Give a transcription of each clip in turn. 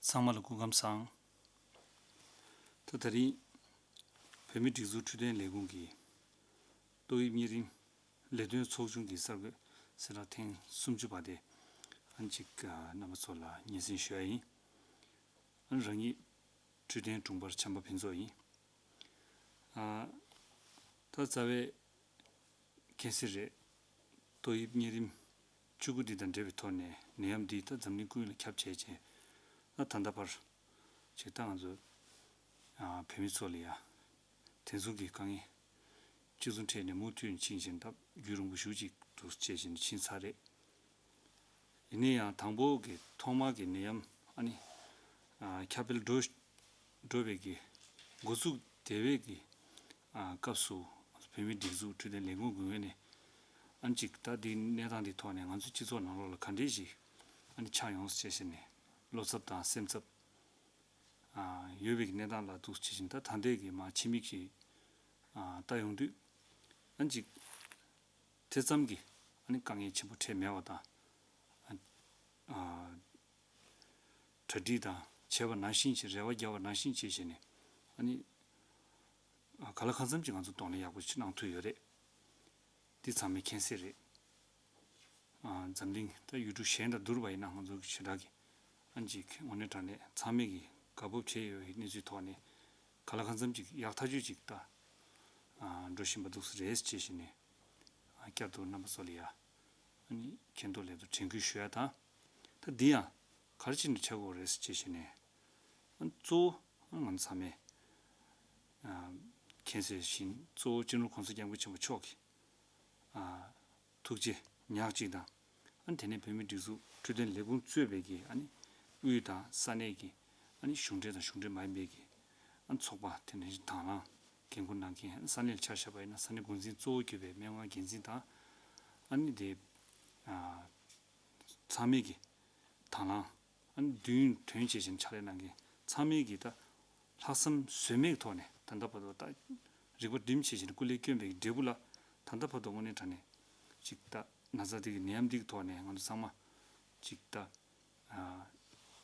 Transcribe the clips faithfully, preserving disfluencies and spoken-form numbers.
ཚང་མ་ལ་སྐུ་ཁམས་བཟང་། ད་དེ་རིང་བོད་མིའི་སྒྲིག་འཛུགས་འཕྲོད་བསྟེན་ལས་ཁུངས་ཀྱི་ཏོག་དབྱིབས་གཉན་རིམས་ལས་དོན་ཚོགས་ཆུང་གི་གསར་འགོད་གསལ་བསྒྲགས་ཐེངས་སུམ་ཅུ་པ་དེ་ཨ་ནི་ཅིག་ཨ་རྣམ་པ་ཚོ་ལ་སྙན་སེང་ཞུ་ཡ་ཡིན། ཨ་ནི་རང་ཉིད་འཕྲོད་བསྟེན་དྲུང་འཕར་བྱམས་པ་ཕུན་ཚོགས་ཡིན། ཨ་ད་རྩ་བའི་ཁྱད་གསོད་རེད། ཏོག་དབྱིབས་གཉན་རིམས་བཅུ་དགུ་འདི་དང་འབྲེལ་བའི་ཐོག་ནས་ནད་ཡམས་འདི་ད་འཛམ་གླིང་ཀུན་ལ་ཁྱབ་བྱས་རྗེས། ད་ད་ལྟ་བར་ཅིག་ད་ང་ཚོ་ཨ་བོད་མི་ཚོ་ལ་ཡ་དེ་ཚོ་གི་དཀའ་ངལ་གཅིག་མཚུངས་འཕྲད་ནས་མུ་མཐུད་ཕྱིན་བཞིན་ད་རྒྱུན་རིང་པོ་ཞེ་ཅིག་འདུག་བྱས་བཞིན་ཕྱིན་ཚར་རེད། ཡིན་ན་ཡང་དང་པོ་གི་ཐོག་མ་གི་ནད་ཡམས་ཨ་ནི་ཨ་ཁྱབ་སྤེལ་འགྲོ་འགྲོ་བའི་གི་འགོ་ཚུགས་དེ་བས་གི་ཨ་སྐབས་སུ་བོད་མིའི་སྒྲིག་འཛུགས་འཕྲོད་བསྟེན་ལས་ཁུངས་ཀྱི་ངོས་ནས་ཨ་ནི་ཅིག་ད་འདི་གནས་སྟངས་འདི་ཐོག་ནས་ང་ཚོའི་སྤྱི་ཚོགས་ནང་ལོགས་ལ་ག་འདྲས་ཤིག་ཨ་ནི་ཆགས་ཡོང་ཟེར་བྱས་ནས་བློ་འཚབ་དང་སེམས་འཚབ་ཨ་ཡོད་པའི་གི་གནས་སྟངས་ལ་འདུག་བྱས་བཞིན་ད་ད་ལྟའི་གི་མ་ཕྱི་མིག་ཅིག་ཨ་ལྟ་ཡོང་དུས་ཨ་ནི་ཅིག་དེ་ཙམ་གྱི་ཨ་ནི་དཀའ་ངལ་ཆེན་པོ་འཕྲད་མེད་པ་དང་། ཨ་ཨ་གྲ་སྒྲིག་དང་བྱས་པ་ནང་བཞིན་བྱས་རེ་བ་བརྒྱབ་པ་ནང་བཞིན་བྱས་བྱས་ནས་ཨ་ནི་ཨ་གང་ལ་གང་འཚམ་ཅིག་ང་ཚོ་གདོང་ལེན་ཡག་པོ་ཞིག་གནང་ཐུབ་ཡོད་རེད། འདི་ཚང་མས་མཁྱེན་གསལ་རེད། ཨ་འཛམ་གླིང་ད་ཡུལ་གྲུ་གཞན་དང་བསྡུར་བ་ཡིན་ན་ང་ཚོ་གི་ཞེ་དྲག་གི་ཨ་ནི་ཅིག་དངོས་གནས་དྲང་གནས་ཚང་མས་ཀྱི་དགའ་སྤོབས་བྱས་ཡོད་པའི་གནས་ཚུལ་ཐོག་ནས་གང་ལ་གང་འཚམ་ཅིག་ཡག་ཐག་ཆོད་ཅིག་ད་ཨ་འགྲོ་བཞིན་པ་འདུག་ས་རེད་ཅེས་བྱས་ནས་ཨ་བསྐྱར་དུ་རྣམ་པ་ཚོ་ལ་ཡ་ཨ་ནི་མཁྱེན་རྟོགས་ལས་དོ་དྲན་སྐུལ་ཞུ་ཡ་དང་། ད་འདི་ཡང་ག་རེ་བྱས་ནས་ཆགས་ཀྱི་ཡོད་རེད་ཅེས་བྱས་ནས་ཨ་གཙོ་བོ་ཨ་ང་ཚང་མས་ཨ་མཁྱེན་གསལ་བཞིན་གཙོ་བོ་སྤྱི་ནོར་༸གོང་ས་༸སྐྱབས་མགོན་ཆེན་པོ་མཆོག་གི་ཨ་ཐུགས་རྗེ་ཉག་གཅིག་དང་། ཨ་ནི་དེ་ནས་བོད་མིའི་སྒྲིག་འཛུགས་འཕྲོད་བསྟེན་ལས་ཁུངས་གཙོས་པའི་གི་ཨ་ནི་དབུས་དང་ས་གནས་ཀྱི་ཨ་ནི་གཞུང་འབྲེལ་དང་གཞུང་འབྲེལ་མ་ཡིན་པའི་གི་ཨ་ནི་ཚོགས་པ་དེ་ནས་དང་བླངས་འགན་འཁུར་གནང་མཁན་ཨ་ནི་ས་གནས་ལ་ཆ་བཞག་པ་ཡིན་ན་ས་གནས་འགོ་འཛིན་གཙོ་བོ་གྱུར་པའི་སྨན་ཁང་འགན་འཛིན་དང་། ཨ་ནི་དེ་ཨ་ཚང་མས་ཀྱི་དང་བླངས་ཨ་ནི་མདུན་དོན་བྱེད་བཞིན་ཕྱག་ལས་གནང་མཁན་ཚང་མས་ཀྱི་ད་ལྷག་བསམ་ཟོལ་མེད་ཀྱི་ཐོག་ནས་ད་ལྟ་བར་དུ་ད་རིག་པ་བསྒྲིམས་བྱེད་བཞིན་སྐུ་ལས་བསྐྱོན་པའི་འབྲས་བུ་ལ་ད་ལྟ་བར་དུ་དངོས་གནས་དྲང་གནས་ཅིག་ད་ན་ཚ་འདི་གི་ནད་ཡམས་འདི་གི་ཐོག་ནས་ང་ཚོ་ཚང་མ་ཅིག་ད་ཨ་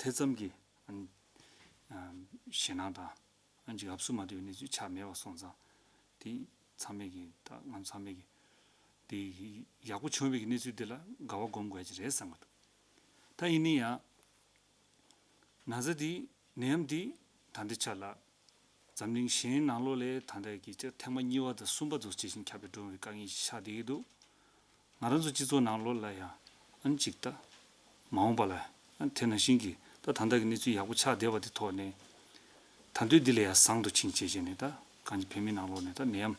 དེ་ཙམ་གྱི་ཨ་ཨ་ཞེད་སྣང་དང་། ཨ་ཅིག་ཨབ་སུ་མ་བསྡད་པའི་གནས་ཚུལ་ཆགས་མེད་པ་སོང་ཙང་། དེ་ཚང་མས་ཀྱི་ད་ང་ཚང་མས་ཀྱི་དེ་ཡག་པོ་བྱུང་བའི་གི་གནས་ཚུལ་འདི་ལ་དགའ་བ་སྒོམ་དགོས་ཀྱི་རེད་བསམ་གི་འདུག་ད་ཡིན་ན་ཡང་ན་ཚ་འདི་ནད་ཡམས་འདི་ད་ལྟའི་ཆ་ལ་འཛམ་གླིང་གཞན་ནང་ལོགས་ལས་ད་ལྟ་གི་ཅིག་ཐེངས་མ་གཉིས་པ་དང་གསུམ་པ་དུ་ཇི་བཞིན་ཁྱབ་པའི་འགྲོ་བའི་དཀའ་ངལ་ཞིག་ཆགས་བསྡད་ཀྱི་འདུག་ང་རང་ཚོ་སྤྱི་ཚོགས་ནང་ལོགས་ལ་ཡང་ཨ་ནི་ཅིག་ད་མ་འོངས་པ་ལ་ཨ་ནི་དེ་ནང་བཞིན་གྱི་ད་ད་ལྟ་གི་གནས་ཚུལ་ཡག་པོ་ཆགས་བསྡད་པ་དེ་ཐོག་ནས་ད་དུང་འདི་ལས་ཡང་བཟང་དུ་ཕྱིན་བྱས་བྱས་ནས་ད་གང་ཅི་བོད་མི་ནང་ལོགས་ནས་ད་ནད་ཡམས་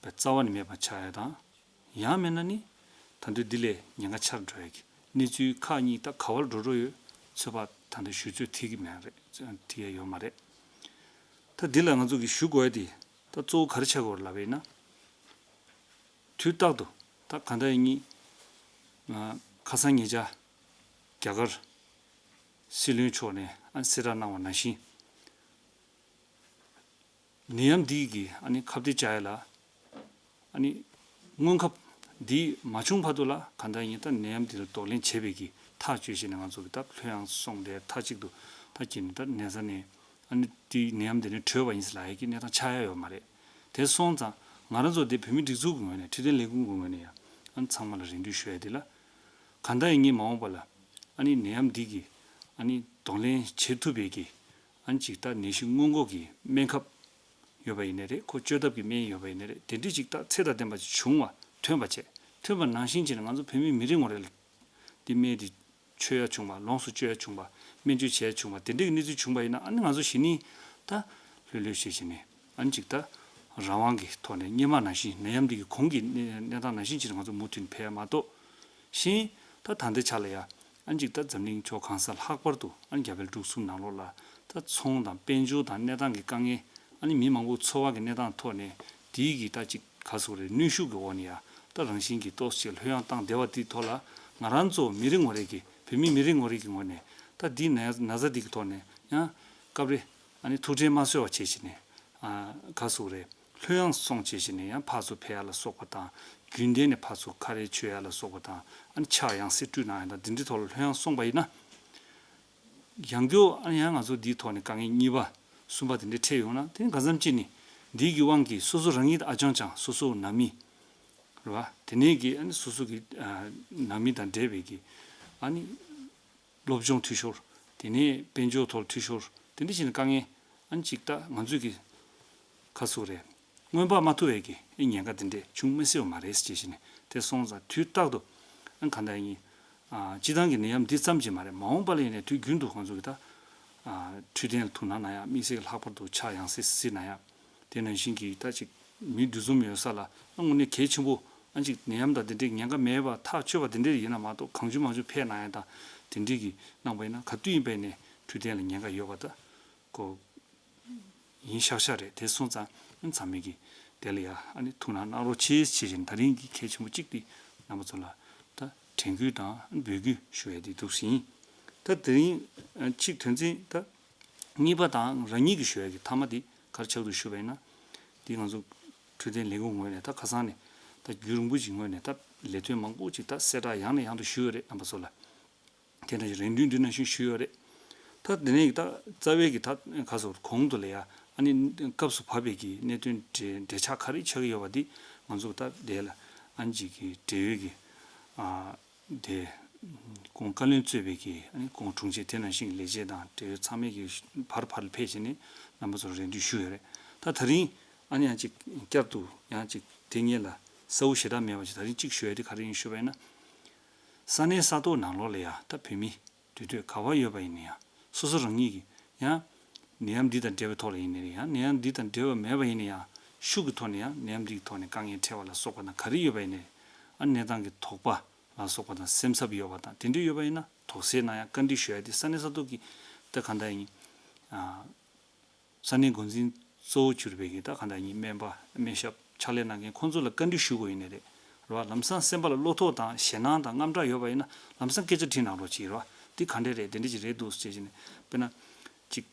པའི་རྩ་བ་ནས་མེད་པ་ཆགས་ཡ་དང་། ཡང་མིན་ན་ནི་ད་དུང་འདི་ལས་ཉེན་ཁ་ཆེ་རུ་འགྲོ་ཡ་གི་གནས་ཚུལ་ཁག་གཉིས་ད་ག་བར་འགྲོ་འགྲོ་ཡོད་ཚོད་དཔག་ད་ལྟ་ཞུ་ཚོད་ཐིག་གི་མེད་རེད། ཐིག་ཡ་ཡོད་མ་རེད། ད་འདི་ལ་ང་ཚོ་གི་ཞུ་དགོས་ཡ་དེ་ད་གཙོ་བོ་ག་རེ་ཆགས་ཀྱི་ཡོད་རེད་ལབ་པ་ཡིན་ན། དུས་རྟག་ཏུ་ད་གང་ལྟར་ཡིན་ངེས། ང་ཁ་སང་ཉེ་ཆར་རྒྱ་གར་སྲིད་བློན་མཆོག་ནས་ཨ་གསལ་བསྒྲགས་གནང་བ་ནང་བཞིན། ནད་ཡམས་འདི་གི་ཨ་ནི་ཁ་གཏད་བཅག་ཡ་ལ་ཨ་ནི་སྔོན་ཁབ་འདི་མ་བྱུང་བར་དུ་ལ་གང་ལྟར་ཡིན་ད་ནད་ཡམས་འདི་ལ་གདོང་ལེན་བྱེད་པའི་གི་ཐག་གཅོད་བྱས་ནས་ང་ཚོ་གི་ད་ལྷོད་ཡངས་སོང་སྟེ་མཐའ་གཅིག་ཏུ་ད་ཀྱི་ནི་ད་ནད་ས་ནས་ཨ་ནི་འདི་ནད་ཡམས་འདི་ནས་གྲོལ་བ་ཡིན་ཟེར་ལབ་ཡ་གི་གནས་སྟངས་ཆགས་ཡ་ཡོད་མ་རེད། དེ་སོང་ཙང་ང་རང་ཚོ་འདི་བོད་མིའི་སྒྲིག་འཛུགས་ཀྱི་ངོས་ནས་འཕྲོད་བསྟེན་ལས་ཁུངས་ཀྱི་ངོས་ནས་ཡང་ཨ་ནི་ཚང་མ་ལ་རེ་འདུན་ཞུ་ཡ་འདི་ལ། གང་ལྟར་ཡིན་ངེས་མ་འོངས་པ་ལ་ཨ་ནི་ནད་ཡམས་འདི་གི་ཨ་ནི་གདོང་ལེན་བྱེད་ཐུབ་པའི་གི་ཨ་ནི་ཅིག་ད་ནད་གཞི་སྔོན་འགོག་གི་སྨན་ཁབ་ཡོད་པ་ཡིན་ནའི་རེད། ཁོ་བཅོས་ཐབས་ཀྱི་སྨན་ཡོད་པ་ཡིན་ནའི་རེད། དེ་འདྲ་ཅིག་ད་ཚད་དང་ལྡན་པ་ཅིག་བྱུང་བ་ཐོན་པ་བྱས། ཐོན་པ་ནང་བཞིན་བྱས་ནས་ང་ཚོ་བོད་མི་མི་རེ་ངོ་རེ་ལ་འདི་སྨན་འདི་མཆོད་ཡ་བྱུང་བ། ལོངས་སུ་སྤྱོད་ཡ་བྱུང་བ། སྨན་བཅོས་བྱེད་ཡ་བྱུང་བ། དེ་འདྲ་གི་གནས་ཚུལ་བྱུང་བ་ཡིན་ན་ཨ་ནི་ང་ཚོ་གཞི་ནས་ད་ལྷོད་ལྷོད་བྱས་བྱས་ནས་ཨ་ནི་ཅིག་ད་རང་དབང་གི་ཐོག་ནས་སྔོན་མ་ནང་བཞིན་ནད་ཡམས་འདི་གི་གོང་གི་གནས་གནས་སྟངས་ནང་བཞིན་བྱས་ནས་ང་ཚོ་མུ་མཐུད་ནས་ཕེབས་ཡ་མ་གཏོགས། གཞན་ད་ད་ལྟའི་ཆ་ལ་ཡ་ཨ་ནི་ཅིག་ད་འཛམ་གླིང་ཕྱོགས་གང་སར་ལྷག་པར་དུ་ཨ་ནི་རྒྱ་བལ་འབྲུག་གསུམ་ནང་ལོགས་ལ་ད་ཚོང་དང་དཔལ་འབྱོར་དང་གནས་སྟངས་ཀྱི་དཀའ་ངལ། ཨ་ནི་མི་མང་པོ་འཚོ་བ་གི་གནས་སྟངས་ཐོག་ནས་དེའི་གི་ད་ཅིག་ག་ཟེར་དགོས་རེད། གནོན་ཤུགས་ཀྱི་འོག་ནས་ཡ་ད་རང་བཞིན་གྱིས་ཏོག་ཙམ་ལྷོད་ཡངས་བཏང་བསྡད་པ་དེའི་ཐོག་ལ་ང་རང་ཚོ་མི་རེ་ངོ་རེ་གི་བོད་མི་མི་རེ་ངོ་རེ་གི་ངོས་ནས་ད་འདི་ན་ན་ཚ་འདི་གི་ཐོག་ནས་ཡང་སྐབས་རེ་ཨ་ནི་ཐུགས་ཁྲལ་མ་བཟོད་པ་བྱེད་བྱས་ནས་ཨ་ག་ཟེར་དགོས་རེད། ལྷོད་ཡངས་སོང་བྱས་བྱས་ནས་ཡང་ཕར་ཚུར་ཕེབས་ཡ་ལ་སོགས་པ་དང་རྒྱུན་ལྡན་ནས་ཕར་ཚུར་ཁ་རས་མཆོད་ཡ་ལ་སོགས་པ་དང་ཨ་ནི་ཕྱག་ཡང་སེ་བཀྲུས་གནང་ཡ་དང་འདི་འདྲའི་ཐོག་ལ་ལྷོད་ཡངས་སོང་པ་ཡིན་ན། ཡང་བསྐྱར་ཨ་ནི་ཡང་ང་ཚོ་འདིའི་ཐོག་ནས་དཀའ་ངལ་གཉིས་པ་གསུམ་པ་དེ་འདྲ་འཕྲད་ཡོང་ན། དེ་ནི་གང་འཚམ་ཅིག་ནི་འདིའི་གི་དབང་གིས་སོ་སོ་རང་ཉིད་ཨ་ཅང་ཅང་སོ་སོ་ནང་མི་རེད་བ། དེ་ནས་གི་ཨ་ནི་སོ་སོ་གི་ཨ་ནང་མི་དང་འབྲེལ་བའི་གི་ཨ་ནི་སློབ་སྦྱོང་འཐུས་ཤོར། དེ་ནས་དཔལ་འབྱོར་ཐོག་འཐུས་ཤོར། དེ་འདྲ་བྱས་ནས་དཀའ་ངལ་ཨ་ནི་ཅིག་ད་ང་ཚོས་གི་ཁ་སོ་རེད། སྔོན་དཔག་མ་ཐུབ་པའི་གི་ཉེན་ཁ་དེ་འདྲས་བྱུང་མི་སྲིད་པ་མ་རེད་ཅེས་བྱས་ནས། དེ་སོང་ཙང་དུས་རྟག་ཏུ་ཨ་གང་ལྟར་ཡིན། ཨ་སྤྱི་བཏང་གི་ནད་ཡམས་འདི་ཙམ་གྱིས་མ་རེད། མ་འོངས་པ་ལ་ཡིན་ནའི་དུས་རྒྱུན་དུ་ང་ཚོ་གི་ད་ཨ་འཕྲོད་བསྟེན་ལ་ཐུགས་སྣང་གནང་ཡག། དམིགས་བསལ་གྱི་ལྷག་པར་དུ་ཕྱག་ཡང་སེ་སེ་གནང་ཡག། དེ་ནང་བཞིན་གྱི་ད་ཅིག་མི་འདུ་འཛོམས་ཡོད་ས་ལ་ཨ་དངོས་གནས་གལ་ཆེན་པོ་ཨ་ཅིག་ནད་ཡམས་དང་དེ་འདྲའི་ཉེན་ཁ་མེད་པ་ཐག་ཆོད་པ་དེ་འདྲས་ཡིན་ན་མ་གཏོགས། གང་བྱུང་མང་བྱུང་ཕེབས་གནང་ཡག་དང་དེ་འདྲས་ཀྱི་གནང་པ་ཡིན་ན་ག་དུས་ཡིན་པ་ཡིན་ནའི་འཕྲོད་བསྟེན་ལ་ཉེན་ཁ་ཡོད་པ་ད་ཁོ་ཡིན་ཤག་ཤག་རེད། དེ་སོང་ཙང་ཨ་ཚང་མས་ཀྱིས་དེ་ལ་ཡ་ཨ་ནི་ཐུགས་སྣང་གནང་རོགས་གྱིས་ཞེས་བྱས་ནས། ད་རིང་གི་གལ་ཆེན་པོ་གཅིག་དེ་རྣམ་པ་ཚོ་ལ་ད་དྲན་སྐུལ་དང་འབོད་སྐུལ་ཞུ་ཡ་དེ་འདུག་ཟིན། ད་དེ་རིང་ཨ་གཅིག་དོན་ཚན་ད་གཉིས་པ་དང་རང་ཉིད་ཀྱིས་ཞུ་ཡ་གི་མཐའ་མ་དེ་ག་རེ་ཆགས་འདུག་ཞུ་བ་ཡིན་ན། དེ་ང་ཚོ་འཕྲོད་བསྟེན་ལས་ཁུངས་ངོས་ནས་ད་ཁ་སང་ནས་ད་རྒྱུན་རིང་པོ་ཞིག་ངོས་ནས་ད་ལས་དོན་མང་པོ་ཅིག་ད་གསལ་བསྒྲགས་ཡང་ནས་ཡང་དུ་ཞུས་ཡོད་རེད། རྣམ་པ་ཚོ་ལ། དེ་འདྲ་ཞིག་རེ་འདུན་འདི་ནང་བཞིན་ཞུས་ཡོད་རེད། ད་དེ་ནས་ད་རྩ་བའི་གི་ད་ག་ཟེར་གོང་དུ་ལ་ཡ་ཨ་ནི་སྐབས་སུ་བབས་པའི་གི་གནད་དོན་འབྲེལ་འབྲེལ་ཆགས་ག་རེ་ཆགས་ཀྱི་ཡོད་པ་འདི་ང་ཚོ་ད་དེ་ལ་ཨ་ནི་ཅིག་གི་འབྲེལ་ཡོད་ཀྱི་ཨ་དེ་ཁོང་བཀའ་བློན་གཙོས་པའི་གི་ཨ་ནི་ཁོང་དྲུང་ཆེ། དེ་ནང་བཞིན་ལས་བྱེད་དང་འབྲེལ་ཡོད་ཚང་མས་གི་བར་བར་ལ་ཕེབས་བྱས་ནས་རྣམ་པ་ཚོར་རེ་འདུན་ཞུས་ཡོད་རེད། ད་དེ་རིང་ཨ་ནི་ཡང་ཅིག་བསྐྱར་དུ་ཡང་ཅིག་དེ་སྔོན་ལ་གསལ་པོ་ཞེ་དྲག་མེད་པ་ཅིག་ད་རིང་ཅིག་ཞུ་ཡ་དེ་ག་རེ་ཡིན་ཞུས་པ་ཡིན་ན། ས་གནས་ས་ཐོག་ནང་ལོགས་ལ་ཡ་ད་བོད་མི་དུས་ཚོད་ག་པར་ཡོད་པ་ཡིན་ན་ཡང་། སོ་སོ་རང་ཉིད་ཀྱིས་ཡང་ནད་ཡམས་འདི་དང་འབྲེལ་བའི་ཐོག་ལ་ཡིན་ནའི་རེད། ཡང་ནད་ཡམས་འདི་དང་འབྲེལ་བ་མེད་པ་ཡིན་ན་ཡང་། ཤུགས་ཀྱི་ཐོག་ནས་ཡང་ནད་ཡམས་འདི་གི་ཐོག་ནས་དཀའ་ངལ་འཕྲད་པ་ལ་སོགས་པ་དང་། ག་རེ་ཡོད་པ་ཡིན་ནའི་ཨ་གནས་སྟངས་ཀྱི་དོགས་པ་ལ་སོགས་པ་དང་། སེམས་འཚབ་ཡོད་པ་དང་དེ་འདྲ་ཡོད་པ་ཡིན་ན་དོགས་སེལ་གནང་ཡ་བཀའ་འདྲི་ཞུ་ཡ་དེ་ས་གནས་ས་ཐོག་གི་ད་གང་ལྟར་ཡིན། ཨ། ས་གནས་འགོ་འཛིན་གཙོ་བོ་གྱུར་པའི་གི་ད་གང་ལྟར་ཡིན། སྨན་པ་སྨན་ཞབས་ཕྱག་ལས་གནང་མཁན་ཁོང་ཚོ་ལ་བཀའ་འདྲི་ཞུ་དགོས་ཡིན་ནི་རེད། རེད་བ། ལམ་སང་སེམས་པ་ལ་བློ་དོགས་དང་ཞེད་སྣང་དང་དངངས་སྐྲག་ཡོད་པ་ཡིན་ན་ལམ་སང་སྐད་ཆ་དྲིས་གནང་རོགས་གྱིས། རེད་བ། འདི་ག་འདྲས་རེད། དེ་འདྲས་ཅིག་རེད་འདུག་ཅེས་བྱས་ནས། དཔེར་ན་ཅིག་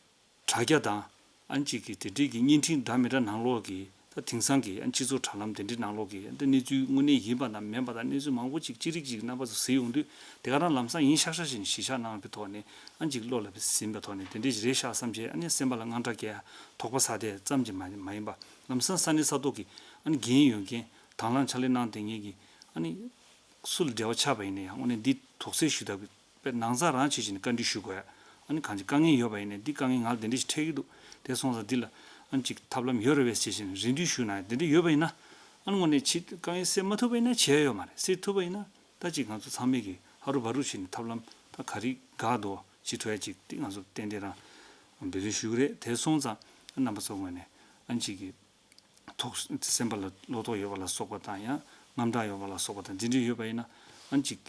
དྲ་རྒྱ་དང་ཨ་ནི་ཅིག་གི་དེ་འདྲས་ཀྱི་བརྙན་འཕྲིན་འདྲ་མི་འདྲ་ནང་ལོགས་ཀྱི་ད་དེང་སང་གི་ཨ་ནི་སྤྱི་ཚོགས་དྲ་ལམ་དེ་འདྲའི་ནང་ལོགས་ཀྱི་ད་གནས་ཚུལ་དངོས་གནས་ཡིན་པ་དང་མིན་པ་དང་། གནས་ཚུལ་མང་པོ་ཅིག་ཅི་རིགས་ཅིག་རྣམ་པ་ཚོ་གཟིགས་ཡོང་དུས། དེ་ག་རང་ལམ་སང་ཡིན་ཤག་ཤག་བྱས་ནས་གཞི་བཞག་གནང་བའི་ཐོག་ནས་ཨ་ནི་ཅིག་བློ་ལ་ཟིན་པའི་ཐོག་ནས་དེ་འདྲས་ཅིག་རེད་ཤག་བསམ་བྱས། ཨ་ནི་སེམས་པ་ལ་དངངས་སྐྲག་སྐྱེ་ཡ་དོགས་པ་ཟ་དེ་ཙམ་གྱིས་མ་མ་ཡིན་པ། ལམ་སང་ས་གནས་ས་ཐོག་གི་ཨ་ནི་འགན་ཡོད་མཁན་དང་བླངས་ཕྱག་ལས་གནང་བསྡད་མཁན་གྱི་ཨ་ནི་སུ་ལ་འབྲེལ་བ་ཆགས་པ་ཡིན་ན་ཡང་། དངོས་གནས་འདི་དོགས་སེལ་ཞུ་ཐབས་ཀྱི་དཔེ་ནང་ཚགས་རང་བྱེད་བཞིན་བཀའ་འདྲི་ཞུ་དགོས། ཨ་ནི་གང་ཅི་དཀའ་ངལ་ཡོད་པ་ཡིན་ནའི་འདི་དཀའ་ངལ་ང་ལ་དེ་འདྲ་ཞིག་འཕྲད་ཀྱི་འདུག་དེ་སོང་ཙང་འདི་ལ་ཨ་ནི་ཅིག་ཐབས་ལམ་ཡོད་རེད་པས་ཞེས་བྱས་ནས་རེ་འདུན་ཞུ་གནང་ཡ་དེ་འདྲ་ཡོད་པ་ཡིན་ན། ཨ་ནི་དངོས་གནས་ཅིག་དཀའ་ངལ་སེལ་མ་ཐུབ་པ་ཡིན་ན་བྱས་ཡོད་མ་རེད། སེལ་ཐུབ་པ་ཡིན་ན་ད་ཅིག་ང་ཚོ་ཚང་མས་ཀྱི་ཧ་རུ་བ་རུ་བྱས་ནས་ཐབས་ལམ་ད་ག་རེ་འགག་འདུག་བྱེད་ཐུབ་ཡ་ཅིག་དེ་ང་ཚོ་ཏན་ཏན་རང་འབད་བརྩོན་ཞུ་གི་རེད། དེ་སོང་ཙང་རྣམ་པ་ཚོ་ངོས་ནས་ཨ་ནི་ཅིག་གི་ཐོག་སེམས་པ་ལ་བློ་དོགས་ཡོད་པ་ལ་སོགས་པ་དང་། ཡང་དངངས་སྐྲག་ཡོད་པ་ལ་སོགས་པ་དང་། འདི་འདྲ་ཡོད་པ་ཡིན་ན་ཨ་ནི་ཅིག་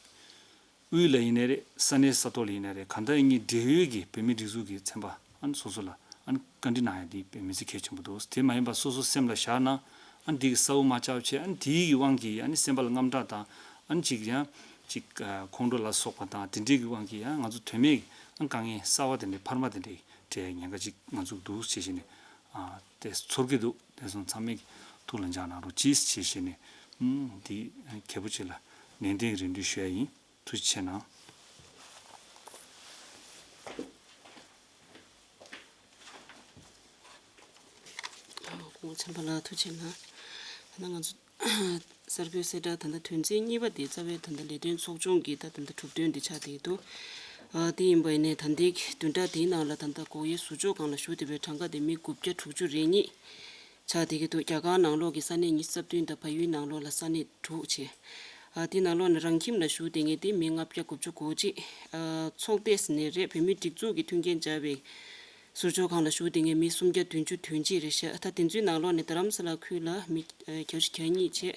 དབུས་ལ་ཡིན་ནའི་རེད། ས་གནས་ས་ཐོག་ལ་ཡིན་ནའི་རེད། གང་ལྟར་ཡིན་ནའི་འབྲེལ་ཡོད་ཀྱི་བོད་མི་སྒྲིག་འཛུགས་ཀྱི་ཚན་པ་ཨ་ནི་སོ་སོ་ལ་ཨ་ནི་བཀའ་འདྲི་གནང་ཡ་འདི་དཔེ་མི་སྲིད་གལ་ཆེན་པོ་འདུག་དེ་མ་ཡིན་པ་སོ་སོ་སེམས་ལ་བཞག་ན་ཨ་ནི་འདི་གི་གསལ་པོ་མ་ཆགས་བྱས། ཨ་ནི་དེའི་གི་དབང་གིས་ཨ་ནི་སེམས་པ་ལ་དངངས་སྐྲག་དང་། ཨ་ནི་ཅིག་ཡང་ཅིག་ཨ་ཁོང་ཁྲོ་ལ་སོགས་པ་དང་དེ་འདྲའི་གི་དབང་གིས་ཡང་ང་ཚོ་དོན་མེད་ཀྱི་ཨ་ནི་དཀའ་ངལ་གསར་པ་དེ་འདྲའི་འཕར་མ་དེ་འདྲའི་འཕྲད་ཉེན་ཁ་ཅིག་ང་ཚོ་འདུག་ཅེས་བྱས་ནས་ཨ་དེ་ཚོར་གྱི་འདུག་དེ་སོང་ཚང་མས་ཐུགས་ལ་འཇགས་གནང་རོགས་གྱིས་ཅེས་བྱས་ནས། ཨུམ། འདི་གལ་པོ་ཆེ་ལ་ནན་ཏན་རེ་འདུན་ཞུ་ཡ་ཡིན། ཐུགས་རྗེ་ཆེ་གནང་། སྐུ་ངོ་ཚན་པ་ལགས་ཐུགས་རྗེ་གནང་། ད་ང་ཚོ་གསར་འགོད་གསལ་བསྒྲགས་ད་ལྟ་དོན་ཚན་གཉིས་པ་དེ་རྩ་བའི་ད་ལྟ་ལས་དོན་ཚོགས་ཆུང་གི་ད་ད་ལྟ་གྲུབ་དོན་འདི་ཆགས་བསྡད་འདུག་ཨ་དེ་ཡིན་པ་ཡིན་ནའི་ད་ལྟའི་བདུན་ཕྲག་དེའི་ནང་ལ་ད་ལྟ་སྒོ་དབྱེ་ཟུར་འཇོག་ཁང་ལ་བཞུགས་བསྡད་པའི་གྲངས་ཀ་དེ་མི་དགུ་བརྒྱ་དྲུག་ཅུ་རེ་གཉིས་ཆགས་བསྡད་ཀྱི་འདུག་རྒྱ་གར་ནང་ལོགས་ཀྱི་ས་གནས་ཉི་ཤུ་རྩ་བདུན་དང་བལ་ཡུལ་ནང་ལོགས་ལ་ས་གནས་དྲུག་བྱས། ཨ་དེ་ནང་ལོགས་ནས་རང་ཁྱིམ་ལ་བཞུགས་བསྡད་མཁན་དེ་མི་ལྔ་བརྒྱ་དགུ་བཅུ་གོ་གཅིག་ཨ་ཚོགས་སྡེ་ཟེར་ནས་རེད། བོད་མིའི་སྒྲིག་འཛུགས་ཀྱི་མཐུན་རྐྱེན་སྦྱར་བའི་ཟུར་འཇོག་ཁང་ལ་བཞུགས་བསྡད་མཁན་མི་སུམ་བརྒྱ་བདུན་ཅུ་དོན་གཅིག་རེད་ཤག་ད་དེ་ཚོའི་ནང་ལོགས་ནས་རྡ་རམ་ས་ལ་ཁུལ་ལ་མི་ཨ་བརྒྱད་ཅུ་གྱ་གཉིས་བྱས།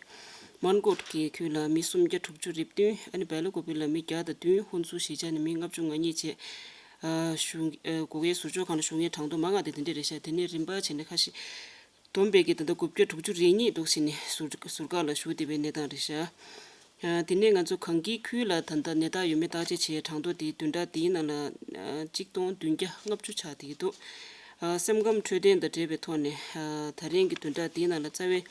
མན་གོཊ་གི་ཁུལ་ལ་མི་སུམ་བརྒྱ་དྲུག་ཅུ་རེ་བདུན། ཨ་ནི་སྦེལ་ཀོབ་ལ་མི་བརྒྱ་དང་བདུན། ཧོན་སུར་གཞིས་ཆགས་ནས་མི་ལྔ་བཅུ་ང་གཉིས་བྱས། ཨ་བཞུགས་ཨ་སྒོ་དབྱེ་ཟུར་འཇོག་ཁང་ལ་བཞུགས་མཁན་གྲངས་ཐོ་མང་བ་དེ་དེ་འདྲ་རེད་ཤག་དེ་ནས་རིམ་པ་བྱས་ནས་ཁ་ཤས། བསྡོམས་པས་ཀྱི་ད་ལྟ་དགུ་བརྒྱ་དྲུག་ཅུ་རེ་གཉིས་འདུག་ཟེར་ནས་ཟུར་ཟུར་བཀག་ལ་བཞུགས་བསྡད་པའི་གནས་སྟངས་རེད་ཤག་ཨ་དེ་ནས་ང་ཚོ་གངས་སྐྱིད་ཁུལ་ལ་ད་ལྟ་ནད་རྟགས་ཡོད་མེད་བརྟག་དཔྱད་བྱས་གྲངས་ཐོ་དེ་བདུན་ཕྲག་འདིའི་ནང་ལ་ཨ་གཅིག་སྟོང་བདུན་བརྒྱ་ལྔ་བཅུ་ཆགས་བསྡད་ཀྱི་འདུག་ཨ་སེམས་ཁམས་འཕྲོད་བསྟེན་དང་འབྲེལ་བའི་ཐོག་ནས་ཨ་ད་རིང་གི་བདུན་ཕྲག་འདིའི་ནང་ལ་རྩ་བའི་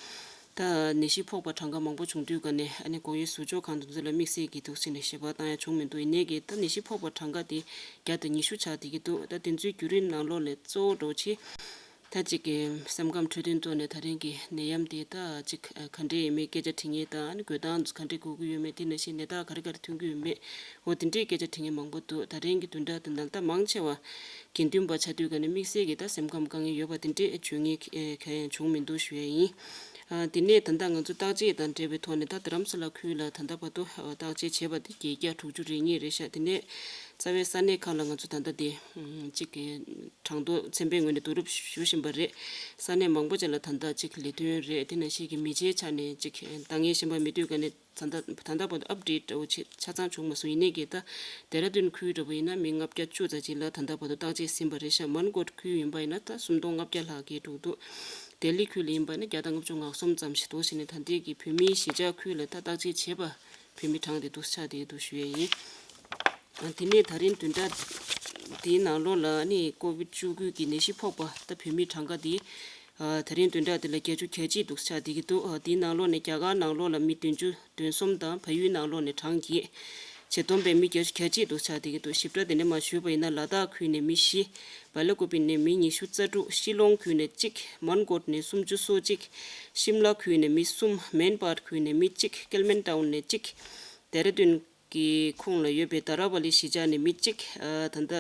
ད་ ད་ནད་གཞི་ཕོག་པ་གྲངས་ཀ་མང་པོ་བྱུང་དུས་ཀ་ནས་ཨ་ནི་སྒོ་དབྱེ་ཟུར་འཇོག་ཁང་དེ་ཚོ་ལ་དམིགས་བསལ་གྱི་འདུག་ཟེར་ནས་ཞིབ་པ་བཏང་ཡ་བྱུང་མི་འདུག་ཡིན་ནའི་གི་ད་ནད་གཞི་ཕོག་པ་གྲངས་ཀ་དེ་བརྒྱ་དང་ཉི་ཤུ་ཆགས་བསྡད་ཀྱི་འདུག་ད་དེ་ཚོའི་བརྒྱུད་རིམ་ནང་ལོགས་ལས་གཙོ་བོ་འདྲ་བོ་ཆེ། ད་ཅིག་གི་སེམས་ཁམས་འཕྲོད་བསྟེན་ཐོག་ནས་ད་རིང་གི་ནད་ཡམས་དེ་ད་ཅིག་ག་འདྲས་ཡིན་མིན་སྐད་ཆ་དྲི་མཁན་དང་ཨ་ནི་འགོས་སྟངས་ག་འདྲས་འགོས་ཀྱི་ཡོད་མེད། དེ་ནང་བཞིན་ནད་རྟགས་ག་རེ་ག་རེ་ཐོན་གྱི་ཡོད་མེད། འོ་དེ་འདྲས་སྐད་ཆ་དྲི་མཁན་མང་པོ་འདུག་ད་རིང་གི་བདུན་ཕྲག་དེ་ནང་ད་མང་ཆེ་བ་དགེ་འདུན་པ་ཆགས་དུས་ཀ་ནས་དམིགས་བསལ་གྱི་ད་སེམས་ཁམས་དཀའ་ངལ་ཡོད་པ་དེ་འདྲས་བརྗོད་མཁན་ག་ཡང་བྱུང་མི་འདུག་ཞུ་ཡ་ཡིན། ཨ་དེ་ནས་ད་ལྟ་ང་ཚོ་བརྟག་དཔྱད་དང་འབྲེལ་བའི་ཐོག་ནས་ད་རྡ་རམ་ས་ལ་ཁུལ་ལ་ད་ལྟ་བར་དུ་བརྟག་དཔྱད་བྱས་པ་དེ་བརྒྱད་བརྒྱ་དྲུག་ཅུ་རེ་གཉིས་རེད་ཤག་དེ་ནས་རྩ་བའི་ས་གནས་ཁག་ལ་ང་ཚོ་ད་ལྟ་དེ་གཅིག་གི་གྲངས་ཐོ་ཚན་པའི་ངོས་ནས་བསྡུ་རུབ་ཞུ་བཞིན་པ་རེད། ས་གནས་མང་པོ་ཅིག་ལ་ད་ལྟ་གཅིག་ལས་དོན་རེད། དེ་ནང་བཞིན་གྱི་མི་ཚེའི་ཆ་ནས་གཅིག་ད་ངས་ཤེས་པ་མི་འདུག་ག་ནས་ད་ལྟ་ད་ལྟ་བར་དུ་ཨབ་ཌེཊ་འདྲ་བོ་ཆེ་ཆ་ཚང་བྱུང་མ་སོང་། ཡིན་ནའི་གི་ད་ལྡེ་ར་ལྡུན་ཁུལ་འདྲ་བོ་ཡིན་ན་མི་ལྔ་བརྒྱ་བཅུ་ཙམ་ཅིག་ལ་ད་ལྟ་བར་དུ་བརྟག་དཔྱད་ཟིན་པ་རེད་ཤག་མན་གོཊ་ཁུལ་ཡིན་པ་ཡིན་ན་ད་སུམ་སྟོང་ལྔ་བརྒྱ་ལྷག་གི་འགྲོ་གི་འདུག་ལྡི་ལི་ཁུལ་ལ་ཡིན་པ་ཡིན་ན་བརྒྱ་དང་ལྔ་བཅུ་ང་གསུམ་ཙམ་ཞིག་འདུག་ཟེར་ནས་ད་ལྟའི་གི་བོད་མིའི་གཞིས་ཆགས་ཁུལ་ལ་ད་བརྟག་དཔྱད་བྱས་པ་བོད་མི་གྲངས་དེ་འདུག་ཆགས་དེ་འདུག་ཞུ་ཡས་ཡིན། དེ་ནས་ད་རིང་བདུན་ཕྲག་འདིའི་ནང་ལོགས་ལ་ནི་ཀོ་བིད་བཅུ་དགུ་གི་ནད་གཞི་ཕོག་པ་ད་བོད་མི་གྲངས་ཀ་དེ་ད་རིང་བདུན་ཕྲག་འདི་ལ་བརྒྱད་ཅུ་གྱ་གཅིག་འདུག་ཆགས་བསྡད་ཀྱི་འདུག་དེའི་ནང་ལོགས་ནས་རྒྱ་གར་ནང་ལོགས་ལ་མི་བདུན་ཅུ་དོན་གསུམ་དང་བལ་ཡུལ་ནང་ལོགས་ནས་གྲངས་བརྒྱད་བྱས་བསྡོམས་པས་མི་བརྒྱད་ཅུ་གྱ་གཅིག་འདུག་ཆགས་བསྡད་ཀྱི་འདུག་ཞིབ་ཕྲ་དེ་ནས་མར་ཞུས་པ་ཡིན་ན་ལ་དྭགས་ཁུལ་ནས་མི་བཞི། སྦེལ་ཀོབ་ནས་མི་ཉི་ཤུ་རྩ་དྲུག་ཤི་ལོང་ཁུལ་ནས་གཅིག་མན་གོཊ་ནས་སུམ་ཅུ་སོ་གཅིག་ཤིམ་ལ་ཁུལ་ནས་མི་གསུམ། མན་པཱར་ཁུལ་ནས་མི་གཅིག་ཀལ་མན་ཊའུན་ནས་གཅིག་ལྡེ་ར་ལྡུན་གྱི་ཁོངས་ལ་ཡོད་པའི་དཱ་ར་བ་ལི་གཞིས་ཆགས་ནས་མི་གཅིག་ཨ་ད་ལྟ་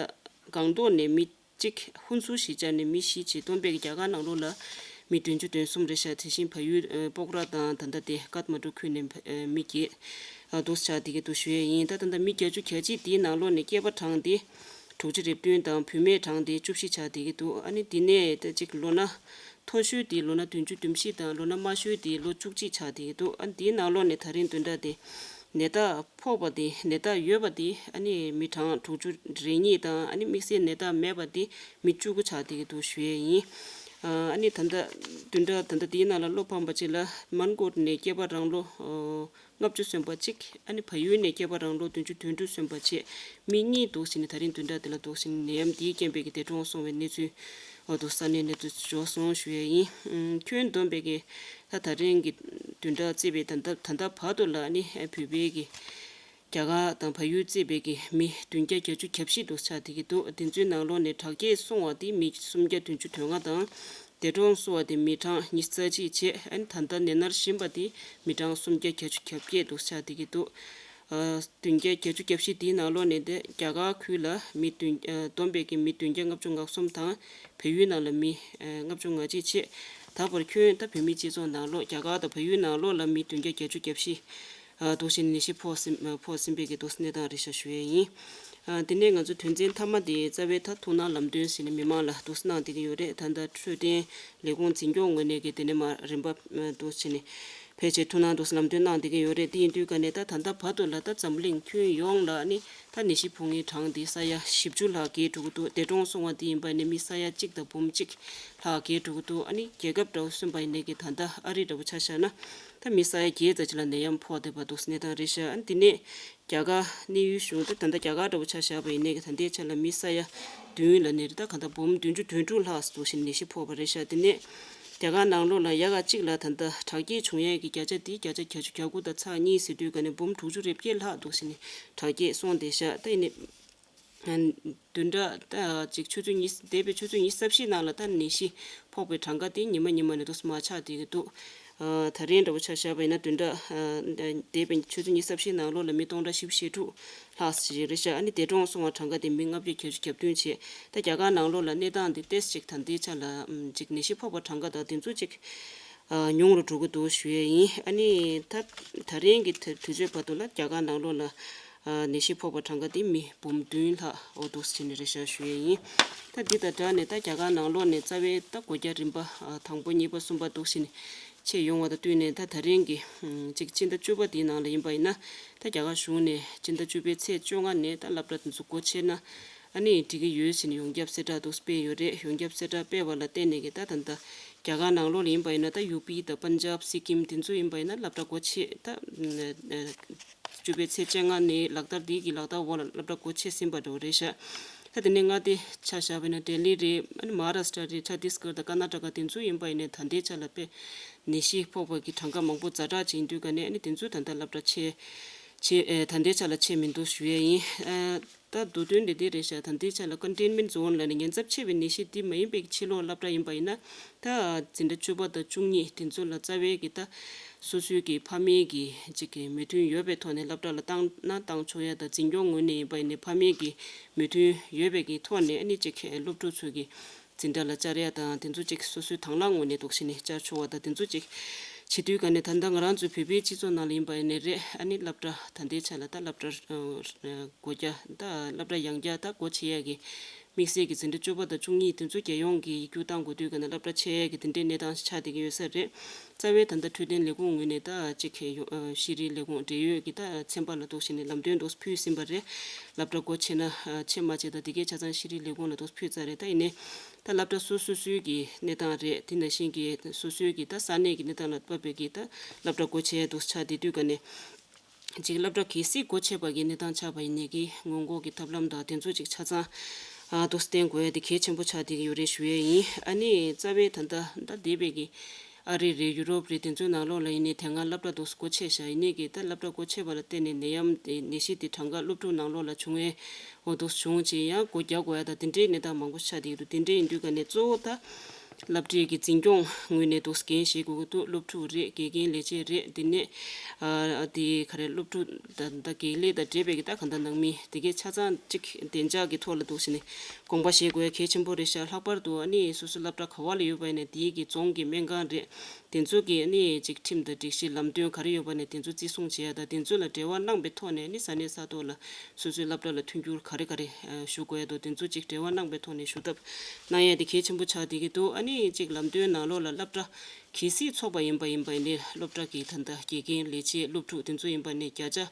སྒང་ཏོག་ནས་མི་གཅིག་ཧུན་སུར་གཞིས་ཆགས་ནས་མི་བཞི་བྱས་བསྡོམས་པས་རྒྱ་གར་ནང་ལོགས་ལ་མི་བདུན་ཅུ་དོན་གསུམ་རེད་ཤག་དེ་བཞིན་བལ་ཡུལ་ཨ་སྤོག་ར་དང་ད་ལྟ་དེ་ཀཏ་མན་ཌུ་ཁུལ་ནས་ཨ་མི་བརྒྱད་ཨ་འདུག་ཆགས་བསྡད་ཀྱི་འདུག་ཞུ་ཡས་ཡིན། ད་ད་ལྟ་མི་བརྒྱད་ཅུ་གྱ་གཅིག་དེའི་ནང་ལོགས་ནས་སྐྱེས་པ་གྲངས་དེ་དྲུག་ཅུ་རེ་བདུན་དང་བུད་མེད་གྲངས་དེ་བཅུ་བཞི་ཆགས་བསྡད་ཀྱི་འདུག་ཨ་ནི་དེ་ནས་ད་ཅིག་ལོ་ན་མཐོ་ཤོས་དེ་ལོ་ན་བདུན་ཅུ་དོན་བཞི་དང་ལོ་ན་དམའ་ཤོས་དེ་ལོ་བཅུ་གཅིག་ཆགས་བསྡད་ཀྱི་འདུག་ཨ་ནི་དེའི་ནང་ལོགས་ནས་ད་རིང་བདུན་ཕྲག་དེ་ནད་རྟགས་ཕོག་པ་དེ་ནད་རྟགས་ཡོད་པ་དེ་ཨ་ནི་མི་གྲངས་དྲུག་ཅུ་རེ་གཉིས་དང་ཨ་ནི་དམིགས་བསལ་ནད་རྟགས་མེད་པ་དེ་མི་བཅུ་དགུ་ཆགས་བསྡད་ཀྱི་འདུག་ཞུ་ཡས་ཡིན། ཨ་ནི་ད་ལྟ་བདུན་ཕྲག་ད་ལྟ་དེའི་ནང་ལ་བློ་ཕམ་པ་ཅིག་ལ་མན་གོཊ་ནས་སྐྱེས་པ་རང་ལོ་ལྔ་བཅུ་སོན་པ་གཅིག་ཨ་ནི་བལ་ཡུལ་ནས་སྐྱེས་པ་རང་ལོ་བདུན་ཅུ་དོན་དྲུག་སོན་པ་བཅས་མི་གཉིས་འདུག་ཟེར་ནས་ད་རིང་བདུན་ཕྲག་འདི་ལ་འདུག་ཟེར་ནས་ནད་ཡམས་འདིའི་རྐྱེན་པས་ཀྱི་འདས་གྲོངས་སོང་བའི་གནས་ཚུལ་འོ་འདུག་ས་གནས་གནས་ཚུལ་འབྱོར་སོང་ཞུ་ཡས་ཡིན། ཁྱོན་བསྡོམས་པས་ཀྱི་ད་ད་རིང་གི་བདུན་ཕྲག་བརྩིས་པའི་ད་ལྟ་ད་ལྟ་བར་དུ་ལ་ནི་བོད་པའི་གི་རྒྱ་གར་དང་བལ་ཡུལ་བརྩིས་པའི་གི་མི་བདུན་བརྒྱ་བརྒྱད་ཅུ་གྱ་བཞི་འདུག་ཆགས་བསྡད་ཀྱི་འདུག་དེ་ཚོའི་ནང་ལོགས་ནས་དྲག་སྐྱེད་སོང་བ་དེ་མི་སུམ་བརྒྱ་བདུན་ཅུ་དོན་ལྔ་དང་། འདས་གྲོངས་སོང་བ་དེ་མི་གྲངས་ཉི་ཤུ་རྩ་གཅིག་བྱས། ཨ་ནི་ད་ལྟ་ནད་མནར་བཞིན་པ་དེ་མི་གྲངས་སུམ་བརྒྱ་བརྒྱད་ཅུ་གྱ་བརྒྱད་འདུག་ཆགས་བསྡད་ཀྱི་འདུག་ཨ་བདུན་བརྒྱ་བརྒྱད་ཅུ་གྱ་བཞི་དེའི་ནང་ལོགས་ནས་དེ་རྒྱ་གར་ཁུལ་ལ་མི་བདུན་ཨ་བསྡོམས་པས་ཀྱི་མི་བདུན་བརྒྱ་ལྔ་བཅུ་ང་གསུམ་དང་བལ་ཡུལ་ནང་ལ་མི་ཨ་ལྔ་བཅུ་ང་གཅིག་བྱས། ད་བར་ཁྱོན་ད་བོད་མིའི་སྤྱི་ཚོགས་ནང་ལོགས་རྒྱ་གར་དང་བལ་ཡུལ་ནང་ལོགས་ལ་མི་བདུན་བརྒྱ་བརྒྱད་ཅུ་གྱ་བཞི་ཨ་འདུག་བཞིན་ནད་གཞི་ཕོག་ཟིན་ཕོག་ཟིན་པའི་གི་འདུག་གནས་སྟངས་རེད་ཤག་ཞུ་ཡས་ཡིན། ཨ་དེ་ནས་ང་ཚོ་དོན་ཚན་མཐའ་མ་དེ་རྩ་བའི་ད་ཐུགས་སྣང་ལམ་སྟོན་ཟེར་ནས་མི་མང་ལ་འདུག་གནང་བསྡད་ཀྱི་ཡོད་རེད། ད་ལྟ་འཕྲོད་བསྟེན་ལས་ཁུངས་འཛིན་སྐྱོང་ངོས་ནས་གི་དེ་ནས་མ་རིམ་པ་འདུག་བྱས་ནས་ཕལ་ཆེར་ཐུགས་སྣང་འདུག་ལམ་སྟོན་གནང་བསྡད་ཀྱི་ཡོད་རེད། དེ་ཡིན་དུས་ག་ནས་ད་ད་ལྟ་བར་དུ་ལ་ད་འཛམ་གླིང་ཁྱོན་ཡོངས་ལ་ནི་ད་ནད་གཞི་ཕོག་མཁན་གྲངས་དེ་ས་ཡ་བཞི་བཅུ་ལྷག་བརྒལ་འགྲོ་གི་འདུག་འདས་གྲོངས་སོང་བ་དེ་ཡིན་པ་ནི་མི་ས་ཡ་གཅིག་དང་འབུམ་གཅིག་ལྷག་བརྒལ་འགྲོ་གི་འདུག་ཨ་ནི་རྒྱལ་ཁབ་འདྲ་བོ་གསུམ་པ་ཡིན་ནའི་གི་ད་ལྟ་ཨ་རི་འདྲ་བོ་ཆ་བཞག་ན་ད་མི་ས་ཡ་བརྒྱད་ཙམ་ཅིག་ལ་ནད་ཡམས་ཕོག་བསྡད་པ་འདུག་གནས་སྟངས་རེད་ཤག་ཨ་ནི་དེ་ནས་རྒྱ་གར་གནས་ཡུལ་གཞུང་ད་ད་ལྟ་རྒྱ་གར་འདྲ་བོ་ཆ་བཞག་པ་ཡིན་ནའི་གི་ད་ལྟའི་ཆ་ལ་མི་ས་ཡ་བདུན་ལ་ནི་ད་ག་ད་འབུམ་བདུན་ཅུ་དོན་དྲུག་ལྷག་འདུག་བཞིན་ནད་གཞི་ཕོག་པ་རེད་ཤག་དེ་ནས་རྒྱ་གར་ནང་ལོགས་ལ་ཡ་ག་གཅིག་ལ་ད་ལྟ་དྲག་སྐྱེད་བྱུང་ཡས་ཀྱི་བརྒྱ་ཆ་དེ་བརྒྱ་ཆ་གྱ་བཅུ་གྱ་དགུ་དང་ཚེག་གཉིས་ཟེར་དུས་ག་ནས་འབུམ་དྲུག་ཅུ་རེ་བརྒྱད་ལྷག་འདུག་བཞིན་དྲག་སྐྱེད་སོང་བསྡད་ཤག་ད་ཡིན་ནའི་བདུན་ཕྲག་ད་ཅིག་ཆུ་ཚོད་ཉི་འདས་པའི་ཆུ་ཚོད་ཉི་ཤུ་རྩ་བཞི་ནང་ལ་ད་ནད་གཞི་ཕོག་པའི་གྲངས་ཀ་དེ་ཉི་མ་ཉི་མ་ནས་འདུག་མར་ཆག་བསྡད་ཀྱི་འདུག་ཨ་ད་རེས་འདྲ་བོ་ཆ་བཞག་པ་ཡིན་ན་བདུན་ཕྲག་ཨ་འདས་པའི་ཆུ་ཚོད་ཉི་ཤུ་རྩ་བཞི་ནང་ལོགས་ལ་མི་སྟོང་ཕྲག་བཞི་བཅུ་ཞེ་དྲུག་ལྷག་ཅིག་རེད་ཤག་ཨ་ནི་འདས་གྲོངས་སོང་བ་གྲངས་ཀ་དེ་མི་ལྔ་བརྒྱ་བརྒྱད་ཅུ་གྱ་བདུན་བྱས། ད་རྒྱ་གར་ནང་ལོགས་ལ་གནས་སྟངས་འདི་ཏོག་ཙམ་ཅིག་ད་ལྟའི་ཆ་ལ་ཨམ་ཅིག་ནད་གཞི་ཕོག་པ་གྲངས་ཀ་དང་དེ་ཚོ་ཅིག་ཨ་ཉུང་རུ་འགྲོ་གི་འདུག་ཞུ་ཡས་ཡིན། ཨ་ནི་ད་ད་རིང་གི་དུས་དུས་ཚོད་བར་དུ་ལ་རྒྱ་གར་ནང་ལོགས་ལ་ཨ་ནད་གཞི་ཕོག་པ་གྲངས་ཀ་དེ་མི་འབུམ་བདུན་ལྷག་འོ་འདུག་ཟེར་ནས་རེ་བཞག་ཞུ་ཡས་ཡིན། ད་འདི་དང་སྦྲགས་ནས་ད་རྒྱ་གར་ནང་ལོགས་ནས་རྩ་བའི་ད་སྒོ་རྒྱ་རིམ་པ་ཨ་དང་པོ་གཉིས་པ་གསུམ་པ་འདུག་ཟེར་ནས་ཆད་ཡོང་བ་དང་བསྟུན་ནས་ད་ད་རིང་གི་ཨམ་ཅིག་སྤྱི་ཟླ་བཅུ་པ་དེའི་ནང་ལ་ཡིན་པ་ཡིན་ན་ད་རྒྱ་གར་གཞུང་ནས་སྤྱི་ཟླ་བཅུ་པའི་ཚེས་བཅོ་ལྔ་ནས་ད་སློབ་གྲྭ་དེ་ཚོ་སྒོ་ཕྱེ་ན་ཨ་ནི་འགྲིག་གི་ཡོད་ཟེར་ནས་ཡོངས་ཁྱབ་གསལ་བསྒྲགས་འདུག་སྤེལ་ཡོད་རེད། ཡོངས་ཁྱབ་གསལ་བསྒྲགས་སྤེལ་བ་ལ་བརྟེན་ནས་ཀྱི་ད་ད་ལྟ་རྒྱ་གར་ནང་ལོགས་ལ་ཡིན་པ་ཡིན་ན་ད་ཡུ་པི་དང་པན་ཇབ་སི་ཀིམ་དེ་ཚོ་ཡིན་པ་ཡིན་ན་སློབ་གྲྭ་སྒོ་ཕྱེ་ད་བཅུ་པའི་ཚེས་བཅོ་ལྔ་ནས་ལག་བསྟར་འདི་གི་ལག་བསྟར་འོག་ལ་སློབ་གྲྭ་སྒོ་ཕྱེ་ཟིན་པ་འདྲ་བོ་རེད་ཤག་ད་དེ་ནས་མངའ་སྡེ་ཆ་བཞག་པ་ཡིན་ན་ལྡི་ལི་རེད། ཨ་ནི་མ་ཧཱ་རཱ་སི་ཊ་རེད། ཆ་ཏིས་གྷར་དང་ཀར་ན་ཊ་ཀ་དེ་ཚོ་ཡིན་པ་ཡིན་ནའི་ད་ལྟའི་ཆ་ལ་དཔེ་ནད་གཞི་ཕོག་པ་གི་གྲངས་ཀ་མང་པོ་ཛ་དྲག་ཅིག་ཡིན་དུས་ག་ནས་ཨ་ནི་དེ་ཚོ་ད་ལྟ་སློབ་གྲྭ་ཆད་ཆད་ཨེ་ད་ལྟའི་ཆ་ལ་ཆད་མི་འདུག་ཞུ་ཡས་ཡིན། ཨ་ད་མདོ་དོན་དེ་འདི་རེད་ཤག་ད་ལྟའི་ཆ་ལ་ཀོན་ཊེན་མེན་ཊི་ཛོན་ལབ་ནས་ཉེན་ཚབས་ཆེ་བའི་ནད་གཞི་འདི་མ་ཡིན་པའི་ཕྱི་ལོགས་སློབ་གྲྭ་ཡིན་པ་ཡིན་ན། ད་འཛིན་གྲྭ་བཅུ་པ་དང་བཅུ་གཉིས་དེ་ཚོ་ལ་རྩ་བའི་གི་ད་སོ་སོའི་གི་ཕ་མའི་གི་ཅིག་གི་མོས་མཐུན་ཡོད་པའི་ཐོག་ནས་སློབ་གྲྭ་ལ་བཏང་ན་བཏང་ཆོག་ཡ་དང་། འཛིན་སྐྱོང་ངོས་ནས་ཡིན་པ་ཡིན་ནའི་ཕ་མའི་གི་མོས་མཐུན་ཡོད་པའི་གི་ཐོག་ནས་ཨ་ནི་ཅིག་སློབ་ཕྲུག་ཚོ་གི་འཛིན་གྲྭ་ལ་བཅར་ཡ་དང་དེ་ཚོ་ཅིག་སོ་སོའི་དང་བླངས་ངོས་ནས་འདུག་སེ་ནས་བཅར་ཆོག་པ་དང་དེ་ཚོ་ཅིག་བྱེད་དུས་ག་ནས་ད་ལྟ་ང་རང་ཚོའི་བོད་པའི་སྤྱི་ཚོགས་ནང་ལ་ཡིན་པ་ཡིན་ནའི་རེད། ཨ་ནི་སློབ་གྲྭ་ད་ལྟའི་ཆ་ལ་ད་སློབ་གྲྭ་སྒོ་རྒྱག་ད་སློབ་གྲྭ་ཡང་བསྐྱར་ད་སྒོ་ཕྱེ་ཡ་གི་དམིགས་བསལ་གྱི་འཛིན་གྲྭ་བཅུ་པ་དང་བཅུ་གཉིས་དེ་ཚོ་རྒྱལ་ཡོངས་ཀྱི་ཡིག་རྒྱུགས་བཏང་དགོས་དུས་ག་ནས་སློབ་གྲྭ་ཕྱེ་ཡས་ཀྱི་དེ་འདྲའི་གནས་སྟངས་ཆགས་བསྡད་ཀྱི་ཡོད་ས་རེད། རྩ་བའི་ད་ལྟ་འཕྲོད་བསྟེན་ལས་ཁུངས་ངོས་ནས་ད་ཅིག་ཤེས་རིག་ལས་ཁུངས་འབྲེལ་ཡོད་ཀྱི་ད་ཚན་པ་ལ་གཏུགས་བྱས་ནས་ལམ་སྟོན་དུ་ཕུལ་ཟིན་པ་རེད། སློབ་གྲྭ་སྒོ་ཕྱེ་ན་ཕྱེ་མ་ཕྱེ་ད་དེ་གའི་ཆ་ཚང་ཤེས་རིག་ལས་ཁུངས་ལ་དུ་ཕུལ་ཚར་རེད། ད་ཡིན་ནའི་ད་སློབ་གྲྭ་སོ་སོ་སོའི་གི་གནས་སྟངས་རེད། དེ་ནང་བཞིན་གྱི་སོ་སོའི་གི་ད་ས་གནས་ཀྱི་གནས་སྟངས་ལ་དཔག་པའི་གི་ད་སློབ་གྲྭ་སྒོ་ཕྱེ་དུ་ཆགས་བསྡད་དུས་ག་ནས། ཅིག་སློབ་གྲྭ་གལ་སྲིད་སྒོ་ཕྱེ་བ་གི་གནས་སྟངས་ཆགས་པ་ཡིན་ནའི་གི་སྔོན་འགོག་གི་ཐབས་ལམ་དང་དེ་ཚོ་ཅིག་ཆ་ཚང་ཨ་དུ་བསྟེན་དགོས་ཡ་དེ་གལ་ཆེན་པོ་ཆགས་བསྡད་ཀྱི་ཡོད་རེད་ཞུ་ཡས་ཡིན། ཨ་ནི་རྩ་བའི་ད་ལྟ་ད་འདས་པའི་གི་ཨ་རི་རེད། ཡུ་རོབ་རེད། དེ་ཚོའི་ནང་ལོགས་ལ་ཡིན་ནའི་དེ་སྔ་སློབ་གྲྭ་དུ་སྒོ་ཕྱེ་བཞག་ཡིན་ནའི་གི་ད་སློབ་གྲྭ་སྒོ་ཕྱེ་བ་ལ་བརྟེན་ནས་ནད་ཡམས་དེ་ནད་གཞི་དེ་གྲངས་ཀ་སློབ་ཕྲུག་ནང་ལོགས་ལ་བྱུང་བའི་འོ་དུ་བྱུང་ཅིག་ཡང་སྒོ་རྒྱག་དགོས་ཡ་ད་དེ་འདྲའི་གནས་སྟངས་མང་པོ་ཆགས་བསྡད་ཀྱི་འདུག་དེ་འདྲ་ཡིན་དུས་ག་ནས་གཙོ་བོ་ད། སློབ་གྲྭའི་གི་འཛིན་སྐྱོང་ངོས་ནས་འདུག་འགན་བཞེས་དགོས་ཀྱི་འདུག་སློབ་ཕྲུག་རེད། དགེ་རྒན་ལས་བྱེད་རེད། དེ་ནས་ཨ་དེ་ག་རེ་སློབ་ཕྲུག་ད་ད་དགེ་ལས་དང་འབྲེལ་བའི་གི་ད་གང་ལྟར་ནང་མི་དེ་གའི་ཆ་ཚང་གཅིག་བདེ་འཇགས་ཀྱི་ཐོག་ལ་འདུག་ཟེར་ནས་དགོངས་པ་བཞེས་དགོས་ཡ་གལ་ཆེན་པོ་རེད་ཤག་ལྷག་པར་དུ་ཨ་ནི་སོ་སོ་སློབ་གྲྭ་ག་བ་ལ་ཡོད་པ་ཡིན་ན་དེའི་གི་རྫོང་གི་སྨན་ཁང་རེད། དེ་ཚོ་གི་ཨ་ནི་ཅིག་ཁྲིམས་དང་སྒྲིག་གཞི་ལམ་སྟོན་ག་རེ་ཡོད་པ་ནས་དེ་ཚོ་བརྩི་སྲུང་བྱེད་ཡ་དང་དེ་ཚོ་ལ་འབྲེལ་བ་གནང་པའི་ཐོག་ནས་ཨ་ནི་ས་གནས་ས་ཐོག་ལ་སོ་སོའི་སློབ་གྲྭ་ལ་མཐུན་འགྱུར་ག་རེ་ག་རེ་ཞུ་དགོས་ཡ་དང་དེ་ཚོ་ཅིག་འབྲེལ་བ་གནང་པའི་ཐོག་ནས་ཞུ་ཐབས་གནང་ཡ་དེ་གལ་ཆེན་པོ་ཆགས་བསྡད་ཀྱི་འདུག་ཨ་ནི་ཅིག་ལམ་སྟོན་ནང་ལོགས་ལ་སློབ་གྲྭ་གལ་སྲིད་ཚོགས་པ་ཡིན་པ་ཡིན་པ་ཡིན་ནའི་སློབ་གྲྭ་གི་ད་ལྟ་དགེ་རྒན་ལས་བྱེད་སློབ་ཕྲུག་དེ་ཚོ་ཡིན་པ་ནས་བརྒྱ་ཆ་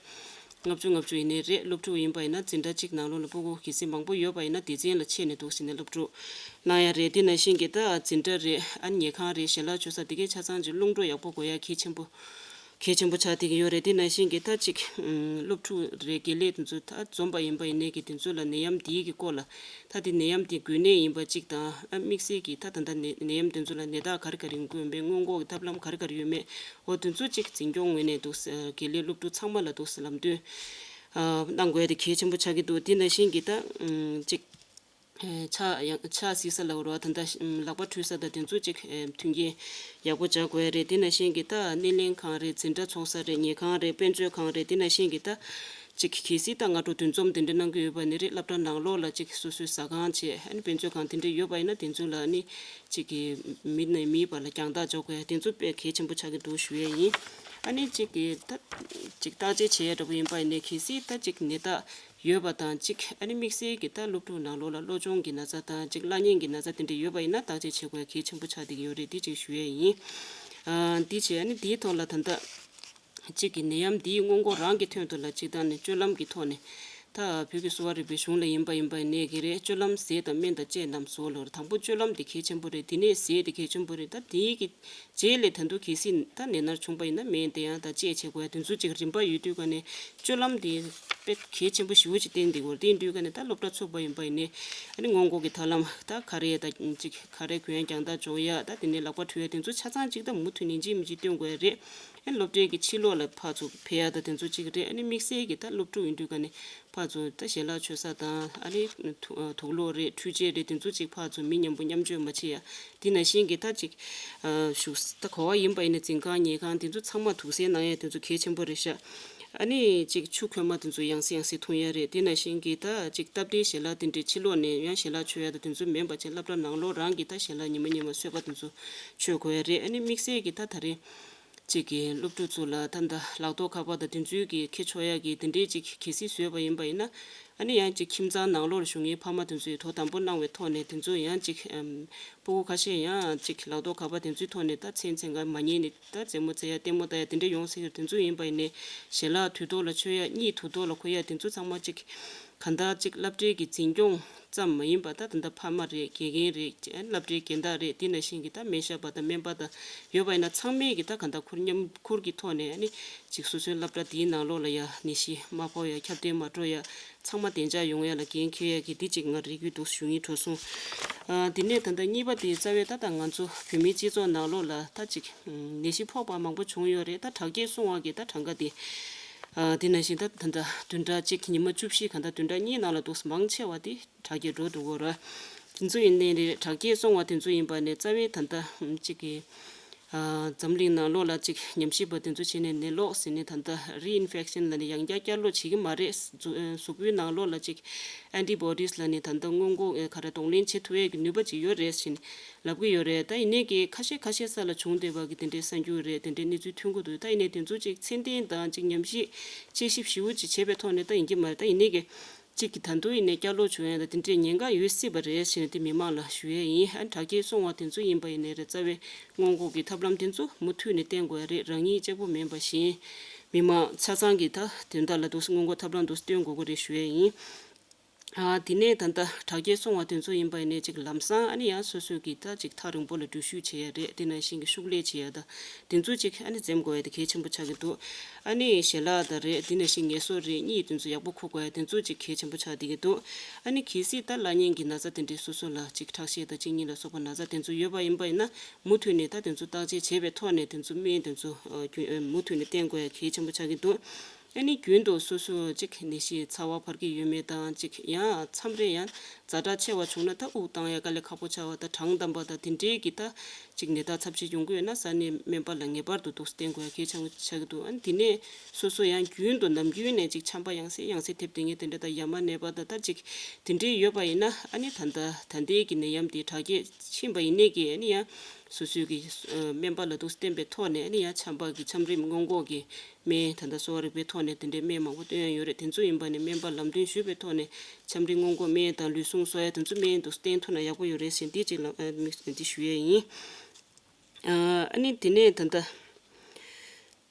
ལྔ་བཅུ་ལྔ་བཅུ་ཡིན་ནའི་རེད། སློབ་ཕྲུག་ཡིན་པ་ཡིན་ན་འཛིན་གྲྭ་གཅིག་ནང་ལོགས་ལ་སྤུ་གུ་གལ་སྲིད་མང་པོ་ཡོད་པ་ཡིན་ན་སྡེ་ཚན་ལ་ཕྱེ་ནས་འདུག་ཟེར་ནས་སློབ་ཕྲུག་གནང་ཡ་རེད། དེ་ནང་བཞིན་གྱི་ད་འཛིན་གྲྭ་རེད། ཨ་ནི་ཉལ་ཁང་རེད། ཞལ་ལག་མཆོད་ས་དེ་གའི་ཆ་ཚང་གི་རླུང་འགྲོ་ཡག་པོ་དགོས་ཡ་གལ་ཆེན་པོ་གལ་ཆེན་པོ་ཆགས་བསྡད་ཀྱི་ཡོད་རེད། དེ་ནང་བཞིན་གྱི་ད་ཅིག་ཨུམ་སློབ་ཕྲུག་རེད། དགེ་ལས་དེ་ཚོ་ད་འཛོམས་པ་ཡིན་པ་ཡིན་ནའི་གི་དེ་ཚོ་ལ་ནད་ཡམས་འདིའི་གི་སྐོར་ལ་ད་དེ་ནད་ཡམས་དེ་འགོས་ནད་ཡིན་པ་གཅིག་དང་། ཨ་དམིགས་བསལ་གྱི་ད་ད་ལྟ་ནད་ནད་ཡམས་དེ་ཚོ་ལ་ནད་རྟགས་ག་རེ་ག་རེ་ཡོང་གི་ཡོད་མེད། སྔོན་འགོག་གི་ཐབས་ལམ་ག་རེ་ག་རེ་ཡོད་མེད། འོ་དེ་ཚོ་གཅིག་འཛིན་སྐྱོང་ངོས་ནས་འདུག་ས་དགེ་ལས་སློབ་ཕྲུག་ཚང་མ་ལ་འདུག་ས་ལམ་སྟོན་ཨ་གནང་དགོས་ཡ་དེ་གལ་ཆེན་པོ་ཆགས་ཀྱི་འདུག་དེ་ནང་བཞིན་གྱི་ད་ཨུམ་གཅིག་ཕྱག་ཡང་ཕྱག་བསིལ་ས་ལ་འོར་བ་ད་ལྟ་ལག་པ་འཁྲུད་ས་དང་དེ་ཚོ་གཅིག་མཐུན་རྐྱེན་ཡག་པོ་སྦྱར་དགོས་ཡ་རེད། དེ་ནང་བཞིན་གྱི་ད་སྣེ་ལེན་ཁང་རེད། འཛིན་གྲྭ་ཚོགས་ས་རེད། ཉལ་ཁང་རེད། དཔེ་མཛོད་ཁང་རེད། དེ་ནང་བཞིན་གྱི་ད་གཅིག་གལ་སྲིད་ད་སྔ་དྲོ་འདུ་འཛོམས་དེ་འདྲ་གནང་གི་ཡོད་པ་ནི་རེད། སློབ་གྲྭ་ནང་ལོགས་ལ་གཅིག་སོ་སོའི་ཟ་ཁང་བྱས། ཨ་ནི་དཔེ་མཛོད་ཁང་དེ་འདྲ་ཡོད་པ་ཡིན་ན་དེ་ཚོ་ལ་ཨ་ནི་གཅིག་གི་མི་ནས་མིའི་བར་ལ་རྒྱང་ཐག་འཇོག་དགོས་ཡ་དེ་ཚོ་དཔེ་གལ་ཆེན་པོ་ཆགས་ཀྱི་འདུག་ཞུ་ཡ་ཡིན། ཨ་ནི་གཅིག་གི་ད་གཅིག་བརྟག་དཔྱད་བྱེད་ཡ་འདྲ་པོ་ཡིན་པ་ཡིན་ནའི་གལ་སྲིད་ད་གཅིག་ནད་རྟགས་ཡོད་པ་དང་གཅིག་ཨ་ནི་དམིགས་བསལ་གྱི་ད་སློབ་ཕྲུག་ནང་ལོགས་ལ་གློ་གཅོང་གི་ན་ཚ་དང་གཅིག་བརླག་ཉེན་གྱི་ན་ཚ་དེ་འདྲ་ཡོད་པ་ཡིན་ན་བརྟག་དཔྱད་བྱེད་དགོས་ཡ་གལ་ཆེན་པོ་ཆགས་བསྡད་ཀྱི་ཡོད་རེད། དེ་གཅིག་ཞུ་ཡ་ཡིན། ཨ་འདི་བྱས་ཨ་ནི་འདིའི་ཐོག་ལ་ད་ལྟ་གཅིག་གི་ནད་ཡམས་འདིའི་སྔོན་འགོག་རང་གི་དོན་དུ་ལ་གཅིག་ད་ནི་སྤྱོད་ལམ་གྱི་ཐོག་ནས་ད་བོད་ཀྱི་གསོ་བ་རིག་པའི་གཞུང་ལ་ཡིན་པ་ཡིན་པ་ཡིན་ནའི་གི་རེད། སྤྱོད་ལམ་ཟས་དང་སྨན་དང་བཅས་རྣམས་ཟོ་ལོར། དང་པོ་སྤྱོད་ལམ་དེ་གལ་ཆེན་པོ་རེད། དེ་ནས་ཟས་དེ་གལ་ཆེན་པོ་རེད། ད་དེའི་གི་རྗེས་ལས་ད་དུང་གལ་སྲིད་ད་ནད་མནར་བྱུང་པ་ཡིན་ན་སྨན་དེ་ཡང་ད་བཅས་བྱེད་དགོས་ཡ་དེ་ཚོ་གཅིག་རིམ་པ་ཡོད་དུས་ག་ནས་སྤྱོད་ལམ་དེ་དཔེ་གལ་ཆེན་པོ་ཞེ་པོ་ཅིག་བསྟན་འདུག་གོ་དེ་ཡིན་དུས་ག་ནས་ད་སློབ་གྲྭ་ཚུགས་པ་ཡིན་པ་ཡིན་ནའི་ཨ་ནི་སྔོན་འགོག་གི་ཐབས་ལམ་ད་ག་རེ་ད་ཅིག་ག་རེ་གུ་ཡངས་རྒྱང་ཐག་འཇོག་ཡ། ད་དེ་ནས་ལག་པ་འཁྲུ་ཡ་དེ་ཚོ་ཆ་ཚང་གཅིག་ད་མུ་མཐུད་ཡིན་གཅིག་མིན་གཅིག་སྟོན་དགོས་ཡ་རེད། ཨ་ནི་སློབ་གྲྭའི་གི་ཕྱི་ལོགས་ལ་ཕར་ཚུར་ཕེབས་ཡ་ད་དེ་ཚོ་གཅིག་རེད། ཨ་ནི་དམིགས་བསལ་གྱི་ད་སློབ་ཕྲུག་ཡིན་དུས་ག་ནས་ཕར་ཚུར་ད་ཞལ་ལག་མཆོད་ས་དང་ཨ་ནི་དུག་ཨ་དུག་སློག་རེད། འཕྲུལ་ཆས་རེད། དེ་ཚོ་གཅིག་ཕར་ཚུར་མི་མཉམ་པོ་མཉམ་སྤྱོད་མ་བྱེད་ཡ། དེ་ནང་བཞིན་གྱི་ད་ཅིག་ཨ་བཞུགས་ས་ད་ག་བ་ཡིན་པ་ཡིན་ན་འཛིན་ཁང་ཉལ་ཁང་དེ་ཚོ་ཚང་མ་དུག་སེལ་གནང་ཡ་དེ་ཚོ་གལ་ཆེན་པོ་རེད་ཤག་ཨ་ནི་ཅིག་ཆུ་ཁོལ་མ་དེ་ཚོ་ཡང་སེ་ཡང་སེ་འཐུང་ཡ་རེད། དེ་ནང་བཞིན་གྱི་ད་ཅིག་སྟབས་བདེའི་ཞལ་ལག་དེ་འདྲའི་ཕྱི་ལོགས་ནས་ཡང་ཞལ་ལག་མཆོད་ཡ་ད་དེ་ཚོ་མིན་པ་བྱས་སློབ་གྲྭ་ནང་ལོགས་རང་གི་ད་ཞལ་ལག་ཉི་མ་ཉི་མ་གསོལ་བ་དེ་ཚོ་མཆོད་དགོས་ཡ་རེད། ཨ་ནི་དམིགས་བསལ་གྱི་ད་ད་རེས་ཅིག་གི་སློབ་ཕྲུག་ཚོ་ལ་ད་ད་ལག་ཐོག་ཁ་པར་དང་དེ་ཚོའི་གི་འཁྱེར་ཆོག་ཡ་གི་དེ་འདྲའི་ཅིག་གལ་སྲིད་བཟོས་པ་ཡིན་པ་ཡིན་ན། ཨ་ནི་ཡང་ཅིག་ཁྱིམ་ཚང་ནང་ལོགས་ལ་བཞུགས་མཁན་ཕ་མ་དེ་ཚོས་དོ་དམ་པོ་གནང་བའི་ཐོག་ནས་དེ་ཚོ་ཡང་ཅིག་ཨམ་སྤུ་གུ་ཁ་ཤས་ཡང་ཅིག་ལག་ཐོག་ཁ་པར་དེ་ཚོའི་ཐོག་ནས་ད་མཚན་མཚན་ག་མ་ཉན་ནས་ད་རྩེད་མོ་རྩེ་ཡ་ལྟད་མོ་ལྟ་ཡ་དེ་འདྲ་ཡོང་སྲིད་ཀྱི་རེད། དེ་ཚོ་ཡིན་པ་ཡིན་ནའི་ཞལ་ལག་དུས་ཐོག་ལ་མཆོད་ཡ་གཉིད་དུས་ཐོག་ལ་ཁུག་ཡ་དེ་ཚོ་ཚང་མ་ཅིག་ གང་ལྟར་ཅིག་སློབ་གྲྭའི་གི་འཛིན་སྐྱོང་ཙམ་མ་ཡིན་པ། ད་ད་ལྟ་ཕ་མ་རེད། དགེ་རྒན་རེད། སློབ་གྲྭའི་འགན་བདག་རེད། དེ་ནང་བཞིན་གྱི་ད་སྨན་ཞབས་པ་དང་སྨན་པ་དང་ཡོད་པ་ཡིན་ན། ཚང་མས་གི་ད་གང་ལྟར་ཁུར་མཉམ་ཁུར་གྱི་ཐོག་ནས་ཨ་ནི་ཅིག་སོ་སོའི་སློབ་གྲྭ་དེའི་ནང་ལོགས་ལ་ཡ་ནད་གཞི་མ་ཕོག་ཡ། ཁྱབ་གདལ་མ་འགྲོ་ཡ། ཚང་མ་བདེ་འཇགས་ཡོང་ཡ་ལ་འགན་འཁྱེར་ཡ་གི་འདི་ཅིག་ང་རེ་སྐུལ་འདུག་ཞུ་སྙིང་བྲོ་སོང་། ཨ་དེ་ནས་ད་ལྟ་གཉིས་པ་དེ་རྩ་བའི་ད་ལྟ་ང་ཚོ་བོད་མིའི་སྤྱི་ཚོགས་ནང་ལོགས་ལ་ད་ཅིག་ནད་གཞི་ཕོག་པ་མང་པོ་བྱུང་ཡོད་རེད། ད་དྲག་སྐྱེད་སོང་བ་གི་ད་གྲངས་ཀ་དེ། ཨ་དེ་ནང་བཞིན་ད་ད་ལྟ་བདུན་ཕྲག་གཅིག་ཉི་མ་བཅུ་བཞི་གང་ལྟར་བདུན་ཕྲག་གཉིས་ནང་ལ་འདུག་མང་ཆེ་བ་དེ་དྲག་སྐྱེད་འགྲོ་འགྲོ་གི་ཡོད་རེད། དེ་ཚོ་ཡིན་ནའི་རེད། དྲག་སྐྱེད་སོང་བ་དེ་ཚོ་ཡིན་པ་ནས་རྩ་བའི་ད་ལྟ་ཨམ་གཅིག་གི་ཨ་འཛམ་གླིང་ནང་ལོགས་ལ་གཅིག་ཉམས་ཞིབ་པ་དེ་ཚོ་བྱས་ནས་ནད་ལོག་ཟེར་ནས་ད་ལྟ་རི་ཨིན་ཕེག་ཤན་ལབ་ནས་ཡང་བསྐྱར་བསྐྱར་ལོག་བྱེད་ཀྱི་མ་རེད། གཟུ- ཨ་གཟུགས་པོའི་ནང་ལོགས་ལ་གཅིག་ཨན་ཊི་བོ་ཌིས་ལབ་ནས་ད་ལྟ་སྔོན་འགོག་ཨ་ག་རེ་གདོང་ལེན་བྱེད་ཐུབ་ཡས་ཀྱི་ནུས་པ་ཅིག་ཡོད་རེད་ཟེར་ནས་ལབ་ཀྱི་ཡོད་རེད། ད་ཡིན་ནའི་གི་ཁ་ཤས་ཁ་ཤས་ས་ལ་བྱུང་བསྡད་པ་གི་དེ་འདྲའི་གསར་འགྱུར་རེད། དེ་འདྲའི་གནས་ཚུལ་ཐོན་གྱི་འདུག་ད་ཡིན་ནའི་དེ་ཚོ་གཅིག་ཚད་ལྡན་དང་གཅིག་ཉམས་ཞིབ་དཔྱད་ཞིབ་ཞིབ་པོ་ཅིག་བྱས་པའི་ཐོག་ནས་ད་ཡིན་གྱི་མ་རེད། ད་ཡིན་ནའི་གི་གཅིག་གི་ད་དུང་ཡིན་ནའི་བསྐྱར་ལོག་བྱུང་ཡ་ད་དེ་འདྲའི་ཉེན་ཁ་ཡོད་སྲིད་པ་རེད་ཟེར་ནས་དེ་མི་མང་ལ་ཞུ་ཡས་ཡིན། ཨ་དྲག་སྐྱེད་སོང་བ་དེ་ཚོ་ཡིན་པ་ཡིན་ནའི་རེད། རྩ་བའི་སྔོན་འགོག་གི་ཐབས་ལམ་དེ་ཚོ་མུ་མཐུད་ནས་བསྟེན་དགོས་ཡ་རེད། རང་ཉིད་གཅིག་པུ་མིན་པ་བཞིན་མི་མང་ཆ་ཚང་གི་ད་དོན་དག་ལ་འདུག་སྔོན་འགོག་ཐབས་ལམ་འདུག་བསྟེན་དགོས་ཀྱི་རེད་ཞུ་ཡས་ཡིན། ཨ་དེ་ནས་ད་ལྟ་དྲག་སྐྱེད་སོང་བ་དེ་ཚོ་ཡིན་པ་ཡིན་ནའི་གཅིག་ལམ་སང་ཨ་ནི་ཡང་སོ་སོའི་གི་ད་གཅིག་ཐག་རིང་པོ་ལ་འགྲུལ་བཞུད་བྱེད་ཡ་རེད། དེ་ནང་བཞིན་གི་ཤུགས་ལས་བྱེད་ཡ་ད་དེ་ཚོ་གཅིག་ཨ་ནི་འཛེམ་དགོས་ཡ་དེ་གལ་ཆེན་པོ་ཆགས་ཀྱི་འདུག་ཨ་ནི་ཞལ་ལག་ད་རེད། དེ་ནང་བཞིན་ངལ་གསོ་རེད། གཉིད་དེ་ཚོ་ཡག་པོ་ཁུག་དགོས་ཡ་དེ་ཚོ་གཅིག་གལ་ཆེན་པོ་ཆགས་བསྡད་ཀྱི་འདུག་ཨ་ནི་གལ་སྲིད་ད་བརླག་ཉེན་གྱི་ན་ཚ་དེ་འདྲའི་སོ་སོ་ལ་གཅིག་ཁྲག་ཤེད་དང་གཅིན་སྙི་ལ་སོགས་པ་ན་ཚ་དེ་ཚོ་ཡོད་པ་ཡིན་པ་ཡིན་ན་མུ་མཐུད་ནས་ད་དེ་ཚོ་བརྟག་དཔྱད་བྱས་པའི་ཐོག་ནས་དེ་ཚོ་སྨན་དེ་ཚོ་ཨ་རྒྱུན་ཨ་མུ་མཐུད་ནས་བསྟེན་དགོས་ཡ་གལ་ཆེན་པོ་ཆགས་ཀྱི་འདུག་ཨ་ནི་རྒྱུན་དུ་སོ་སོ་གཅིག་ནད་གཞི་ཚ་བ་འཕར་གྱི་ཡོད་མེད་དང་། གཅིག་ཡང་མཚམས་རེ་ཡང་ཛ་དྲག་ཆེ་བ་བྱུང་ན་ད་དབུགས་བཏང་ཡ་དཀའ་ལས་ཁག་པོ་ཆགས་པ་དང་། གྲང་འདམ་པ་དང་དེ་འདྲའི་གི་ད་གཅིག་ནད་རྟགས་ཚབས་ཆེ་ཡོང་གི་ཡོད་ན་ས་གནས་སྨན་པ་ལ་ངེས་པར་དུ་འདུག་བསྟེན་དགོས་ཡ་གལ་ཆེན་པོ་ཆགས་ཀྱི་འདུག་ཨ་ནི་དེ་ནས་སོ་སོ་ཡང་རྒྱུན་དུ་ནམ་རྒྱུན་ནས་གཅིག་ཆམ་པ་ཡང་སེ་ཡང་སེ་ཐེབས་བསྡད་མཁན་དེ་འདྲ་དང་། ཡ་མ་ནད་པ་དང་ད་གཅིག་དེ་འདྲའི་ཡོད་པ་ཡིན་ན་ཨ་ནི་ད་ལྟ་ད་ལྟའི་གི་ནད་ཡམས་དེ་དྲག་སྐྱེད་ཕྱིན་པ་ཡིན་ནའི་གི་ཨ་ནི་ཡང་སོ་སོའི་གི་ཨ་སྨན་པ་ལ་འདུག་བསྟེན་པའི་ཐོག་ནས་ཨ་ནི་ཡང་ཆམ་པ་གི་ཆམ་རིམས་སྔོན་འགོག་གི་སྨན་ད་ལྟ་གསོ་བ་རིག་པའི་ཐོག་ནས་དེ་འདྲའི་སྨན་མང་པོ་བཏོན་ཡ་ཡོད་རེད། དེ་ཚོ་ཡིན་པ་ནས་སྨན་པ་ལམ་སྟོན་ཞུས་པའི་ཐོག་ནས་ཆམ་རིམས་སྔོན་འགོག་སྨན་དང་ལུས་ཟུངས་གསོ་ཡ་དེ་ཚོ་སྨན་དུ་བསྟེན་ཐུབ་ན་ཡག་པོ་ཡོད་རེད་ཟེར་འདི་གཅིག་ལ་ཨ་དམིགས་འདི་ཞུ་ཡས་ཡིན། ཨ་ནི་དེ་ནས་ད་ལྟ་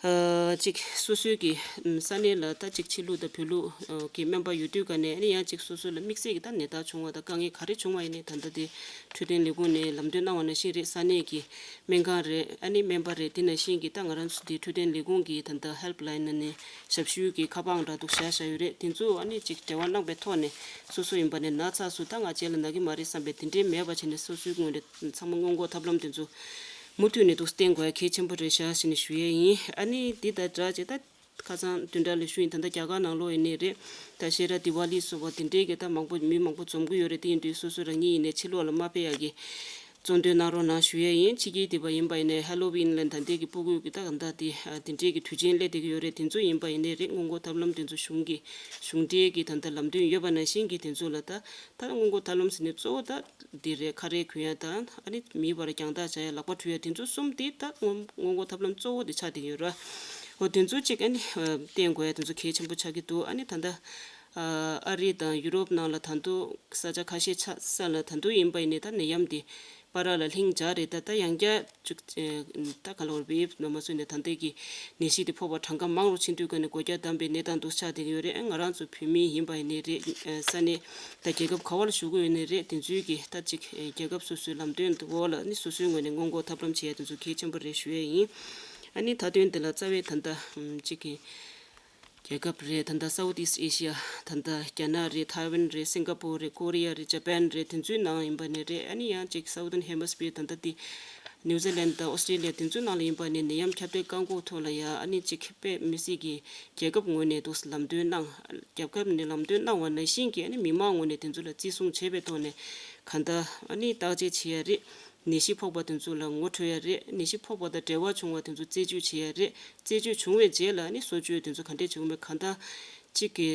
ཨ་གཅིག་སོ་སོའི་གི་ས་གནས་ལ་ད་གཅིག་ཕྱི་ལུགས་དང་བོད་ལུགས་ཀྱི་སྨན་པ་ཡོད་དུས་ག་ནས་ཨ་ནི་ཡང་གཅིག་སོ་སོ་ལ་དམིགས་བསལ་གྱི་ད་ནད་རྟགས་བྱུང་བ་དང་དཀའ་ངལ་ག་རེ་བྱུང་བ་ཡིན་ནའི་ད་ལྟ་དེ་འཕྲོད་བསྟེན་ལས་ཁུངས་ནས་ལམ་སྟོན་གནང་བ་ནང་བཞིན་རེད། ས་གནས་ཀྱི་སྨན་ཁང་རེད། ཨ་ནི་སྨན་པ་རེད། དེ་ནང་བཞིན་གྱི་ད་ང་རང་ཚོ་དེ་འཕྲོད་བསྟེན་ལས་ཁུངས་ཀྱི་ད་ལྟ་ཧེལ་པ་ལའིན་ནང་ནས་ཞབས་ཞུའི་གི་ཁ་པར་འདྲ་འདུག་བཞག་བཞག་ཡོད་རེད། དེ་ཚོ་ཨ་ནི་གཅིག་འབྲེལ་བ་གནང་པའི་ཐོག་ནས་སོ་སོ་ཡིན་པ་ནས་ན་ཚ་སུ་ད་ང་རྗེས་ལ་ན་གི་མ་རེད་བསམ་པའི་དེ་འདྲའི་མེད་པ་བྱས་ནས་སོ་སོའི་ངོས་ནས་ཚང་མ་སྔོན་འགོག་ཐབས་ལམ་དེ་ཚོ་མུ་མཐུད་ནས་འདུག་བསྟེན་དགོས་ཡ་གལ་ཆེན་པོ་རེད་ཤག་ཟེར་ནས་ཞུ་ཡས་ཡིན། ཨ་ནི་འདི་དང་སྦྲགས་བྱས་ད་ཁ་སང་བདུན་ཕྲག་ལ་ཞུ་ཡིན། ད་ལྟ་རྒྱ་གར་ནང་ལོགས་ཡིན་ནའི་རེད། ད་ཤེ་ར་དི་ཝ་ལི་སོགས་པ་དེ་འདྲའི་གི་ད་མང་པོ་མི་མང་པོ་འཛོམས་ཀྱི་ཡོད་རེད། དེ་ཡིན་དུས་སོ་སོ་རང་ཉིད་ཡིན་ནའི་ཕྱི་ལོགས་ལ་མ་ཕེབས་ཡ་གི་གཙོ་འདོན་གནང་རོགས་གནང་ཞུ་ཡས་ཡིན། ཕྱི་རྒྱལ་དེ་པ་ཡིན་པ་ཡིན་ནའི་ཧ་ལོ་ཝིན་ལ་ད་ལྟའི་གི་སྤུ་གུ་གི་ད་གང་ལྟར་དེ་ཨ་དེ་འདྲའི་གི་དུས་ཆེན་སླེབས་བསྡད་ཀྱི་ཡོད་རེད། དེ་ཚོ་ཡིན་པ་ཡིན་ནའི་རེད། སྔོན་འགོག་ཐབས་ལམ་དེ་ཚོ་གཞུང་གི་གཞུང་འབྲེལ་གྱི་ད་ལྟ་ལམ་སྟོན་ཡོད་པ་ནང་བཞིན་གྱི་དེ་ཚོ་ལ་ད་ད་སྔོན་འགོག་ཐབས་ལམ་ཟེར་ནས་གཙོ་བོ་ད་འདི་རེད། ཁ་རས་གོན་ཡ་དང་ཨ་ནི་མིའི་བར་རྒྱང་ཐག་བྱ་ཡ་ལག་པ་འཁྲུ་ཡ་དེ་ཚོ་གསུམ་དེ་ད་སྔོན་སྔོན་འགོག་ཐབས་ལམ་གཙོ་བོ་དེ་ཆགས་བསྡད་ཡོད་ར། འོ་དེ་ཚོ་གཅིག་ཨ་ནི་བསྟེན་དགོས་ཡ་དེ་ཚོ་གལ་ཆེན་པོ་ཆགས་ཀྱི་འདུག་ཨ་ནི་ད་ལྟ་ཨ་རི་དང་ཡུ་རོབ་ནང་ལ་ད་དུང་ས་ཆ་ཁ་ཤས་ཆ་ས་ལ་ད་དུང་ཡིན་པ་ཡིན་ནའི་ད་ནད་ཡམས་དེ་པ་ར་ལ་ལྷིང་འཇགས་རེད། ད་ད་ཡང་བསྐྱར་ཅིག་ད་ག་ལ་བར་བེབ་ནོ་མ་སོན་ནས་ད་ལྟའི་གི་ནད་གཞི་དེ་ཕོག་པ་གྲངས་ཀ་མང་རུ་ཕྱིན་དུས་ཀ་ནས་སྒོ་རྒྱ་བསྡམས་པའི་གནས་སྟངས་འདུག་ཆགས་བསྡད་ཀྱི་ཡོད་རེད། ང་རང་ཚོ་བོད་མི་ཡིན་པ་ཡིན་ནའི་རེད། ས་གནས་ད་རྒྱལ་ཁབ་ག་བ་ལ་བཞུགས་ཀྱི་ཡོད་ནའི་རེད། དེ་ཚོའི་གི་ད་ཅིག་རྒྱལ་ཁབ་སོ་སོའི་ལམ་སྟོན་འོག་ལ་ནི་སོ་སོའི་ངོས་ནས་སྔོན་འགོག་ཐབས་ལམ་བྱེད་ཡ་དེ་ཚོ་གལ་ཆེན་པོ་རེད་ཞུ་ཡས་ཡིན། ཨ་ནི་མཐའ་དོན་དེ་ལ་རྩ་བའི་ད་ལྟ་ཅིག་གི་རྒྱལ་ཁབ་རེད། ད་ལྟ་South East Asia ད་ལྟ་རྒྱ་ནག་རེད། ཐའེ་ཝན་རེད། སིང་ག་པོར་རེད། ཀོ་རི་ཡ་རེད། ཇ་པན་རེད། དེ་ཚོའི་ནང་ཡིན་པ་ནས་རེད། ཨ་ནི་ཡང་ཅིག་Southern Hemisphere ད་ལྟ་དེ་ནིའུ་ཛི་ལན་དང་ཨོ་སི་ཀྲི་ལི་ཡ་དེ་ཚོའི་ནང་ལ་ཡིན་པ་ནས་ནད་ཡམས་ཁྱབ་གདལ་བཀག་འགོག་ཐོག་ལ་ཡ་ཨ་ནི་ཅིག་དཔེ་མི་སྲིད་ཀྱི་རྒྱལ་ཁབ་ངོས་ནས་འདུག་ལམ་སྟོན་གནང་། རྒྱལ་ཁབ་ནས་ལམ་སྟོན་གནང་བ་ནང་བཞིན་གྱི་ཨ་ནི་མི་མང་ངོས་ནས་དེ་ཚོ་ལ་བརྩི་སྲུང་བྱས་པའི་ཐོག་ནས་གང་ལྟར་ཨ་ནི་བརྟག་དཔྱད་བྱེད་ཡ་རེད། ནད་གཞི་ཕོག་པ་དེ་ཚོ་ལ་ངོ་འཕྲོད་ཡ་རེད། ནད་གཞི་ཕོག་པ་དང་འབྲེལ་བ་བྱུང་བ་དེ་ཚོ་རྩད་གཅོད་བྱེད་ཡ་རེད། རྩད་གཅོད་བྱུང་བའི་རྗེས་ལ་ནི་གསོ་བཅོས་དེ་ཚོ་ག་འདྲས་བྱེད་དགོས་མེད་གང་ལྟར་གཅིག་གི་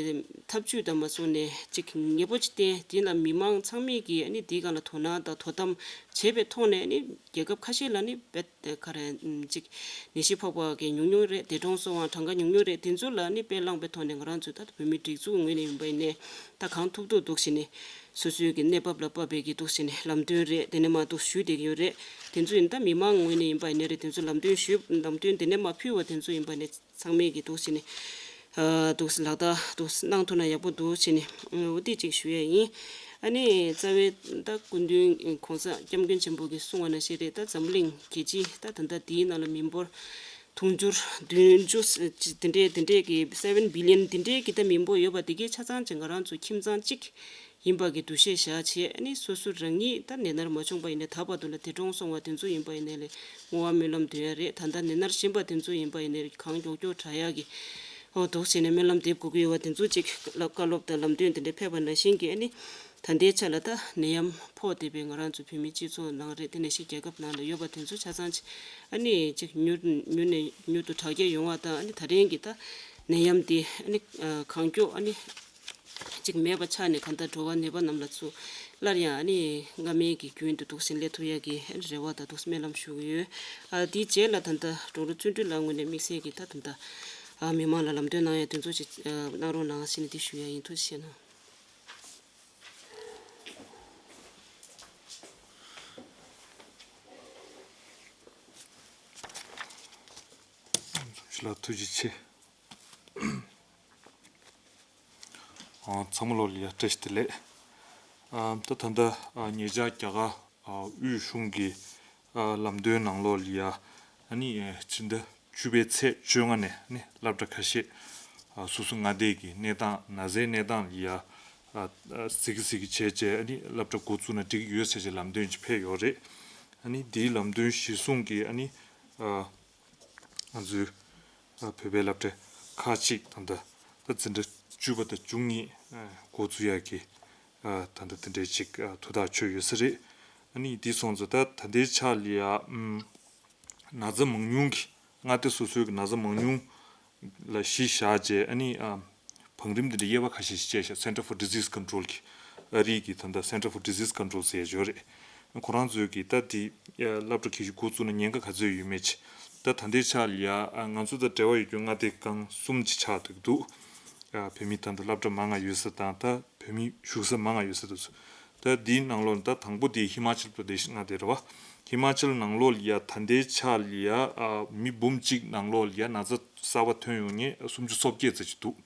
ཐབས་ཇུས་དང་མ་སོང་ནས་གཅིག་ངེས་པོ་ཅིག་བསྟན། དེ་ལ་མི་མང་ཚང་མས་ཀྱིས་ནི་དེའི་སྒང་ལ་དོ་སྣང་དང་དོ་དམ་བྱས་པའི་ཐོག་ནས་ནི་རྒྱལ་ཁབ་ཁ་ཤས་ལ་ནི་དཔེ་ག་རེ་གཅིག་ནད་གཞི་ཕོག་པ་གི་ཉུང་ཉུང་རེད། འདས་གྲོངས་སོང་བའང་གྲངས་ཀ་ཉུང་ཉུང་རེད། དེ་ཚོ་ལ་ནི་དཔེ་བླངས་པའི་ཐོག་ནས་ང་རང་ཚོ་ད་བོད་མི་སྒྲིག་འཛུགས་ངོས་ནས་ཡིན་པ་ཡིན་ནའི་ད་གང་ཐུབ་ཐུབ་འདུག་བྱས་ནས། སོ་སོའི་གི་གནས་བབ་ལ་དཔག་པའི་གི་འདུག་བྱས་ནས་ལམ་སྟོན་རེད། དེ་ནས་མ་འདུག་ཞུས་བསྡད་ཀྱི་ཡོད་རེད། དེ་ཚོ་ཡིན་ད་མི་མང་ངོས་ནས་ཡིན་པ་ཡིན་ནའི་རེད། དེ་ཚོ་ལམ་སྟོན་ཞུས་ལམ་སྟོན་དེ་ནས་མ་ཕུལ་བ་དེ་ཚོ་ཡིན་པ་ནས་ཚང་མས་གི་འདུག་བྱས་ནས་ ཨ་འདུག་ལག་བསྟར་འདུག་གནང་ཐུབ་ན་ཡག་པོ་འདུག་བྱས་ནས་འོ་དེ་གཅིག་ཞུ་ཡ་ཡིན། ཨ་ནི་རྩ་བའི་ད་སྐུ་མདུན་གོང་ས་སྐྱབས་མགོན་ཆེན་པོ་གིས་གསུངས་པ་ནང་བཞིན་རེད། ད་འཛམ་བུ་གླིང་རྒྱལ་སྤྱི་ད་ད་ལྟ་དེའི་ནང་ལ་མི་འབོར་དུང་ཕྱུར་བདུན་ཅུ་དེ་འདྲའི་དེ་འདྲའི་གི་seven billion དེ་འདྲའི་གི་ད་མི་འབོར་ཡོད་པ་དེ་གའི་ཆ་ཚང་ཅིག་ང་རང་ཚོ་ཁྱིམ་ཚང་གཅིག་ཡིན་པ་གི་འདུ་ཤེས་བཞག་བྱས། ཨ་ནི་སོ་སོ་རང་ཉིད་ད་ནད་མནར་མ་བྱུང་པ་ཡིན་ནའི་ད་བར་དུ་ལ་འདས་གྲོངས་སོང་བ་དེ་ཚོ་ཡིན་པ་ཡིན་ནའི་ལས་བསྔོ་བ་སྨོན་ལམ་འདོན་ཡ་རེད། ད་ལྟ་ནད་མནར་བཞིན་པ་དེ་ཚོ་ཡིན་པ་ཡིན་ནའི་གང་མགྱོགས་མགྱོགས་དྲག་ཡ་གི་ཨོ་འདུག་བྱས་ནས་སྨོན་ལམ་འདེབས་དགོས་ཀྱི་ཡོད་པ་དེ་ཚོ་ཅིག་བཀའ་སློབ་དང་ལམ་སྟོན་དེ་འདྲ་ཕེབས་པ་ནང་བཞིན་གྱི་ཨ་ནི་ད་ལྟའི་ཆ་ལ་ད་ནད་ཡམས་ཕོག་བསྡད་པའི་ང་རང་ཚོ་བོད་མི་སྤྱི་ཚོགས་ནང་རེད། དེ་ནང་བཞིན་རྒྱལ་ཁབ་ནང་ལ་ཡོད་པ་དེ་ཚོ་ཆ་ཚང་ཅིག་ཨ་ནི་ཅིག་མྱུར་མྱུར་ནས་མྱུར་དུ་དྲག་སྐྱེད་ཡོང་བ་དང་། ཨ་ནི་ད་རིང་གི་ད་ནད་ཡམས་དེ་ཨ་ནི་གང་མགྱོགས་ཨ་ནི་ཅིག་མེད་པ་ཆགས་ནས་གང་ལྟར་འགྲོ་བ་ནད་པ་རྣམས་ལ་ཚུར་སླར་ཡང་ཨ་ནི་སྔ་མའི་གི་རྒྱུན་དུ་འདུག་སེ་སླེབས་ཐུབ་ཡ་གི་ཨ་ནི་རེ་བ་དང་འདུག་སེ་སྨོན་ལམ་ཞུ་གི་ཡོད། ཨ་དེའི་རྗེས་ལ་ད་ལྟ་དྲུང་རུ་བརྩོན་འགྲུས་ལགས་ངོས་ནས་དམིགས་བསལ་གྱི་ད་ད་ལྟ་ཨ་མི་མང་ལ་ལམ་སྟོན་གནང་ཡ་དེ་ཚོ་ཅིག་ཨ་གནང་རོགས་གནང་ཞེས་ནས་འདི་ཞུ་ཡ་ཡིན། ཐུགས་རྗེ་ཆེ་གནང་། ལ་ཐུགས་རྗེ་ཆེ། ཨ་ཚང་མ་ལོ་ལ་ཡ་བཀྲ་ཤིས་བདེ་ལེགས། ཨ་ད་ད་ལྟ་ཨ་ཉེ་ཆར་རྒྱ་གར་ཨ་དབུས་གཞུང་གི་ཨ་ལམ་སྟོན་ནང་ལོགས་ལ་ཡ་ཨ་ནི་ཨ་ཕྱི་ཟླ་བཅུ་པའི་ཚེས་བཅོ་ལྔ་ནས་ཨ་ནི་སློབ་གྲྭ་ཁ་ཤས་ཨ་སོ་སོ་མངའ་སྡེ་གི་གནས་སྟངས་ན་ཚའི་གནས་སྟངས་ལ་ཡ་ཨ་ཨ་གཟིགས་གཟིགས་བྱས་བྱས་ཨ་ནི་སློབ་གྲྭ་འགོ་བཙུགས་ན་འགྲིག་གི་ཡོད་ཟེར་བྱས་ལམ་སྟོན་ཅིག་ཕེབས་ཡོད་རེད། ཨ་ནི་འདིའི་ལམ་སྟོན་གཞིར་བཟུང་གིས་ཨ་ནི་ཨ་ང་ཚོའི་ཨ་བོད་པའི་སློབ་གྲྭ་ཁག་ཅིག་ད་ལྟ་ད་འཛིན་གྲྭ་བཅུ་པ་དང་བཅུ་གཉིས་ཨ་འགོ་བཙུགས་ཡག་གི་ཨ་ད་ལྟ་དེ་འདྲའི་ཅིག་ཨ་ཐུགས་ཐག་ཆོད་ཡོད་ས་རེད། ཨ་ནི་འདི་སོང་ཙང་ད་ད་ལྟའི་ཆ་ལ་ཡ་ཨམ་ན་ཚ་མང་ཉུང་གི་མངའ་སྡེ་སོ་སོའི་གི་ན་ཚ་མང་ཉུང་ལ་གཞི་བཞག་བྱས་ཨ་ནི་ཨ་བང་རིམ་འདི་འདྲ་དབྱེ་བ་ཁ་ཤས་ཤིག་བཅད་བཞག Center for Disease Control གི་ཨ་རི་གི་ད་ལྟ་Center for Disease Control ཟེར་ཡ་ཅིག་ཡོད་རེད། ཁོ་རང་ཚོས་གི་ད་འདི་ཨ་སློབ་གྲྭ་གལ་ཆེ་འགོ་བཙུགས་ན་ཉེན་ཁ་ག་ཚོད་ཡོད་མེད་ཅིག་ད་ད་ལྟའི་ཆ་ལ་ཡ་ཨ་ང་ཚོ་དང་འབྲེལ་བ་ཡོད་རྒྱུ་མངའ་སྡེ་རྐང་གསུམ་ཅིག་ཆགས་བསྡད་འདུག་ཨ་བོད་མི་ད་ལྟ་སློབ་གྲྭ་མང་ང་ཡོད་ས་དང་ད་བོད་མི་བཞུགས་ས་མང་ང་ཡོད་ས་དེ་ཚོ། ད་འདིའི་ནང་ལོགས་ད་དང་པོ་དེ་ཧི་མ་ཅལ་པྲ་དེ་ཤི་མངའ་སྡེ་རེད་བ། ཧི་མ་ཅལ་ནང་ལོགས་ལ་ཡ་ད་ལྟའི་ཆ་ལ་ཡ་ཨ་མི་འབུམ་གཅིག་ནང་ལོགས་ལ་ཡ་ན་ཚ་གསར་པ་ཐོན་ཡོང་མཁན་སུམ་ཅུ་སོ་བརྒྱད་ཙམ་ཞིག་འདུག་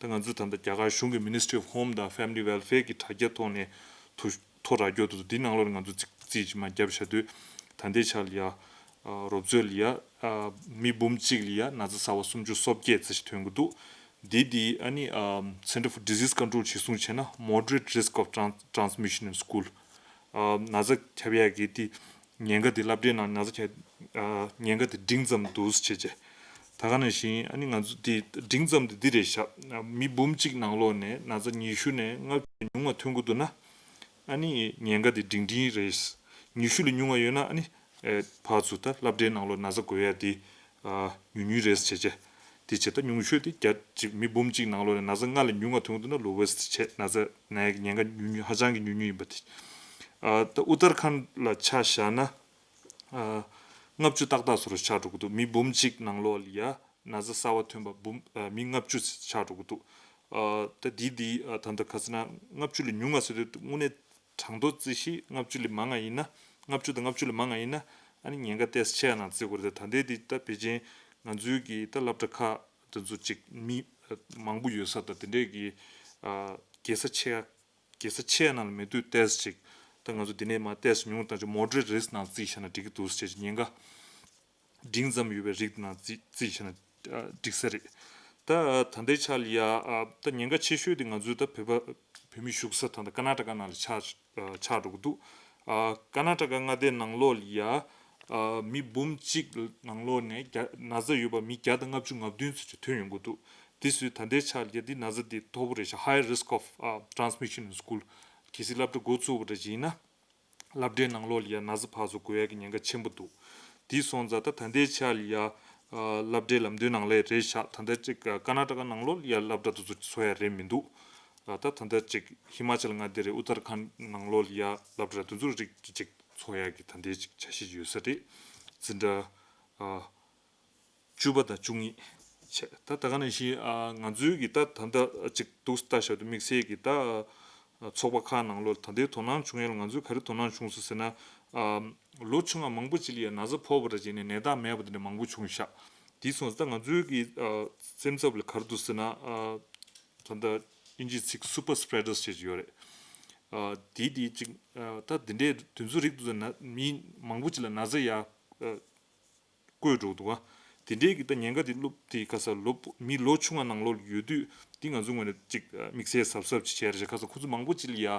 ད་ང་ཚོས་ད་ལྟ་རྒྱ་གར་གཞུང་གི་Ministry of Home དང་Family Welfare གི་དྲ་རྒྱ་ཐོག་ནས་ཐོ་ཐོ་རག་རྒྱག་ཏུ་འདི་ནང་ལོགས་ལ་ང་ཚོ་རྩིས་རྩིས་ཅིག་མར་བརྒྱབ་བཞག་དུས་ད་ལྟའི་ཆ་ལ་ཡ་ཨ་རོབ་ཚོད་ལ་ཡ་ཨ་མི་འབུམ་གཅིག་ལ་ཡ་ན་ཚ་གསར་པ་སུམ་ཅུ་སོ་བརྒྱད་ཙམ་ཞིག་ཐོན་གྱི་འདུག་འདི་འདི་ཨ་ནི་ཨ་Center for Disease Control གཞིར་བཟུང་བྱས་ན་moderate risk of trans- transmission in school ཨ་ན་ཚ་ཁྱབ་ཡག་གི་དེ་ཉེན་ཁ་དེ་སློབ་གྲྭའི་ནང་ན་ཚ་ཁྱབ་ཨ་ཉེན་ཁ་དེ་འབྲིང་ཙམ་འདུག་ཟེར་བྱས་བྱས། ད་ག་ནང་བཞིན་ཨ་ནི་ང་ཚོ་དེ་འབྲིང་ཙམ་དེ་འདི་རེད་ཤག་མི་འབུམ་གཅིག་ནང་ལོགས་ནས་ན་ཚ་ཉི་ཤུ་ནས་ལྔ་བཅུ་ཉུང་བ་ཐོན་གྱི་འདུག་ན་ཨ་ནི་ཉེན་ཁ་དེ་འབྲིང་འབྲིང་རེད། ཉི་ཤུ་ལས་ཉུང་བ་ཡོད་ན་ཨ་ནི་ཨེ་ཕར་ཚུར་ད་སློབ་གྲྭའི་ནང་ལོགས་ན་ཚ་འགོས་ཡ་དེ་ཨ་ཉུང་ཉུང་རེད་ཟེར་བྱས། དེ་བྱས་ད་ཉུང་ཤོས་དེ་བརྒྱ་གཅིག་མི་འབུམ་གཅིག་ནང་ལོགས་ནས་ན་ཚ་ལྔ་ལས་ཉུང་བ་ཐོན་གྱི་འདུག་ན་lowest བྱས་ན་ཚ་ན་ཡ་གི་ཉེན་ཁ་ཉུང་ཉུང་ཧ་ཅང་གི་ཉུང་ཉུང་ཡིན་པ་དེ། ཨ་ད་ཨུ་ཏར་ཁཱན་ལ་ཆ་བཞག་ན་ཨ་ལྔ་བཅུ་ཏག་ཏག་བཟོ་འདྲ་ཆགས་འགྲོ་གི་འདུག་མི་འབུམ་གཅིག་ནང་ལོགས་ལ་ཡ་ན་ཚ་གསར་བ་ཐོན་པ་འབུམ་ཨ་མི་ལྔ་བཅུ་ཆགས་འགྲོ་གི་འདུག་ཨ་ད་འདི་འདི་ཨ་ད་ལྟ་ག་ཟེར་ན་ལྔ་བཅུ་ལས་ཉུང་ང་ཟེར་དུས་དངོས་གནས་གྲངས་ཐོ་རྩིས་ཤིག་ལྔ་བཅུ་ལས་མང་ང་ཡིན་ན་ལྔ་བཅུ་དང་ལྔ་བཅུ་ལས་མང་ང་ཡིན་ན་ཨ་ནི་ཉེན་ཁ་ཏོག་ཙམ་ཆེ་ཡ་ནང་བརྩི་དགོས་རེད། ད་ལྟའི་འདི་ད་ཕལ་ཆེར་ང་ཚོའི་གི་ད་སློབ་གྲྭ་ཁག་དེ་ཚོ་ཅིག་མི་མང་པོ་ཡོད་ས་དང་དེ་འདྲས་གི་ཨ་རྒྱལ་ས་ཆེ་ཡ་རྒྱལ་ས་ཆེ་ཡ་ནང་ལ་མེད་དུས་ཏོག་ཙམ་ཅིག་ད་ང་ཚོ་འདི་ནས་མར་ཏོག་ཙམ་ཉུང་དང་ཅིག་moderate risk ནང་བརྩིས་བཞག་ན་འགྲིག་གི་འདུག་ཟེར་ཅིག་ཉེན་ཁ་འབྲིང་ཙམ་ཡོད་པའི་རིགས་ནང་རྩིས་རྩིས་བྱས་ན་ཨ་འགྲིག་ས་རེད། ད་ད་ལྟའི་ཆ་ལ་ཡ་ཨ་ད་ཉེན་ཁ་ཆེ་ཤོས་དེ་ང་ཚོའི་ད་བོད་པ་བོད་མི་བཞུགས་ས་ད་ལྟ་ཀར་ནཱ་ཊ་ཀ་ནང་ལ་ཆགས་ཨ་ཆགས་འགྲོ་གི་འདུག་ཨ་ཀར་ནཱ་ཊ་ཀ་མངའ་སྡེ་ནང་ལོགས་ལ་ཡ་ཨ་མི་འབུམ་གཅིག་ནང་ལོགས་ནས་བརྒྱ་ན་ཚ་ཡོད་པ་མི་བརྒྱ་དང་ལྔ་བཅུ་ང་བདུན་ཙམ་ཅིག་ཐོན་ཡོང་གི་འདུག་དེ་སུས་ད་ལྟའི་ཆ་ལ་ཡ་འདི་ན་ཚ་འདི་མཐོ་པོ་རེད་ཤག high risk of ཨ་transmission in school གལ་སྲིད་སློབ་གྲྭ་འགོ་བཙུགས་པ་འདྲ་ཡིན་ན། སློབ་གྲྭའི་ནང་ལོགས་ལ་ཡ་ན་ཚ་ཕར་ཚུར་འགོས་ཡག་གི་ཉེན་ཁ་ཆེན་པོ་འདུག་དེ་སོང་ཙང་ད་ད་ལྟའི་ཆ་ལ་ཡ་ཨ་སློབ་གྲྭའི་ལམ་སྟོན་ནང་ལ་རེད་ཤག་ད་ལྟ་ཅིག་ཀར་ནཱ་ཊ་ཀ་ནང་ལོགས་ལ་ཡ་སློབ་གྲྭ་དེ་ཚོ་ཚོགས་ཡ་རེད་མི་འདུག་ཨ་ད་ད་ལྟ་ཅིག་ཧི་མ་ཅལ་མངའ་སྡེ་རེད། ཨུ་ཏར་ཁཱན་ནང་ལོགས་ལ་ཡ་སློབ་གྲྭ་དེ་ཚོ་རིགས་ཀྱི་ཅིག་ཚོགས་ཡ་གི་ད་ལྟའི་ཅིག་འཆར་གཞི་ཡོད་ས་རེད། འཛིན་གྲྭ་ཨ་བཅུ་པ་དང་བཅུ་གཉིས་བྱས། ད་ད་ག་ནང་བཞིན་ཨ་ང་ཚོའི་གི་ད་ད་ལྟ་ཅིག་འདུག་ལྟ་བཞག་དུས་དམིགས་བསལ་གྱི་ད་ཨ་ཚོགས་པ་ཁག་ནང་ལོགས་ད་ལྟའི་དོ་སྣང་བྱུང་ཡ་ལ་ང་ཚོས་ག་རེ་དོ་སྣང་བྱུང་སོང་ཟེར་ན། ཨ་ལོ་ཆུང་བ་མང་པོ་ཅིག་ལ་ཡ་ན་ཚ་ཕོག་པ་འདྲ་བྱས་ནས་ནད་རྟགས་མེད་པ་དེ་འདྲ་མང་པོ་བྱུང་ཤག་དེ་སོང་ཙང་ང་ཚོའི་གི་ཨ་སེམས་འཚབ་ལ་ག་རེ་འདུག་ཟེར་ན། ཨ་ད་ལྟ་དབྱིན་ཇིའི་ཚིག་super spreaders ཞེས་ཡོད་རེད། ཨ་དེ་དེ་ཅིག་ཨ་ད་དེ་འདྲའི་དེ་ཚོ་རིགས་དེ་ཚོ་ན་མི་མང་པོ་ཅིག་ལ་ན་ཚ་ཡ་ཨ་བཀོད་འགྲོ་འདུག་ག་དེ་འདྲའི་གི་ད་ཉེན་ཁ་དེ་སློབ་དེ་ག་ས་ལོ་མི་ལོ་ཆུང་བ་ནང་ལོགས་ལ་ཡོད་དུས་དེ་ང་ཚོའི་ངོས་ནས་ཅིག་དམིགས་བསལ་གཟབ་གཟབ་ཅིག་བྱས་རེད། ག་ས་ཁོ་ཚོ་མང་པོ་ཅིག་ལ་ཡ་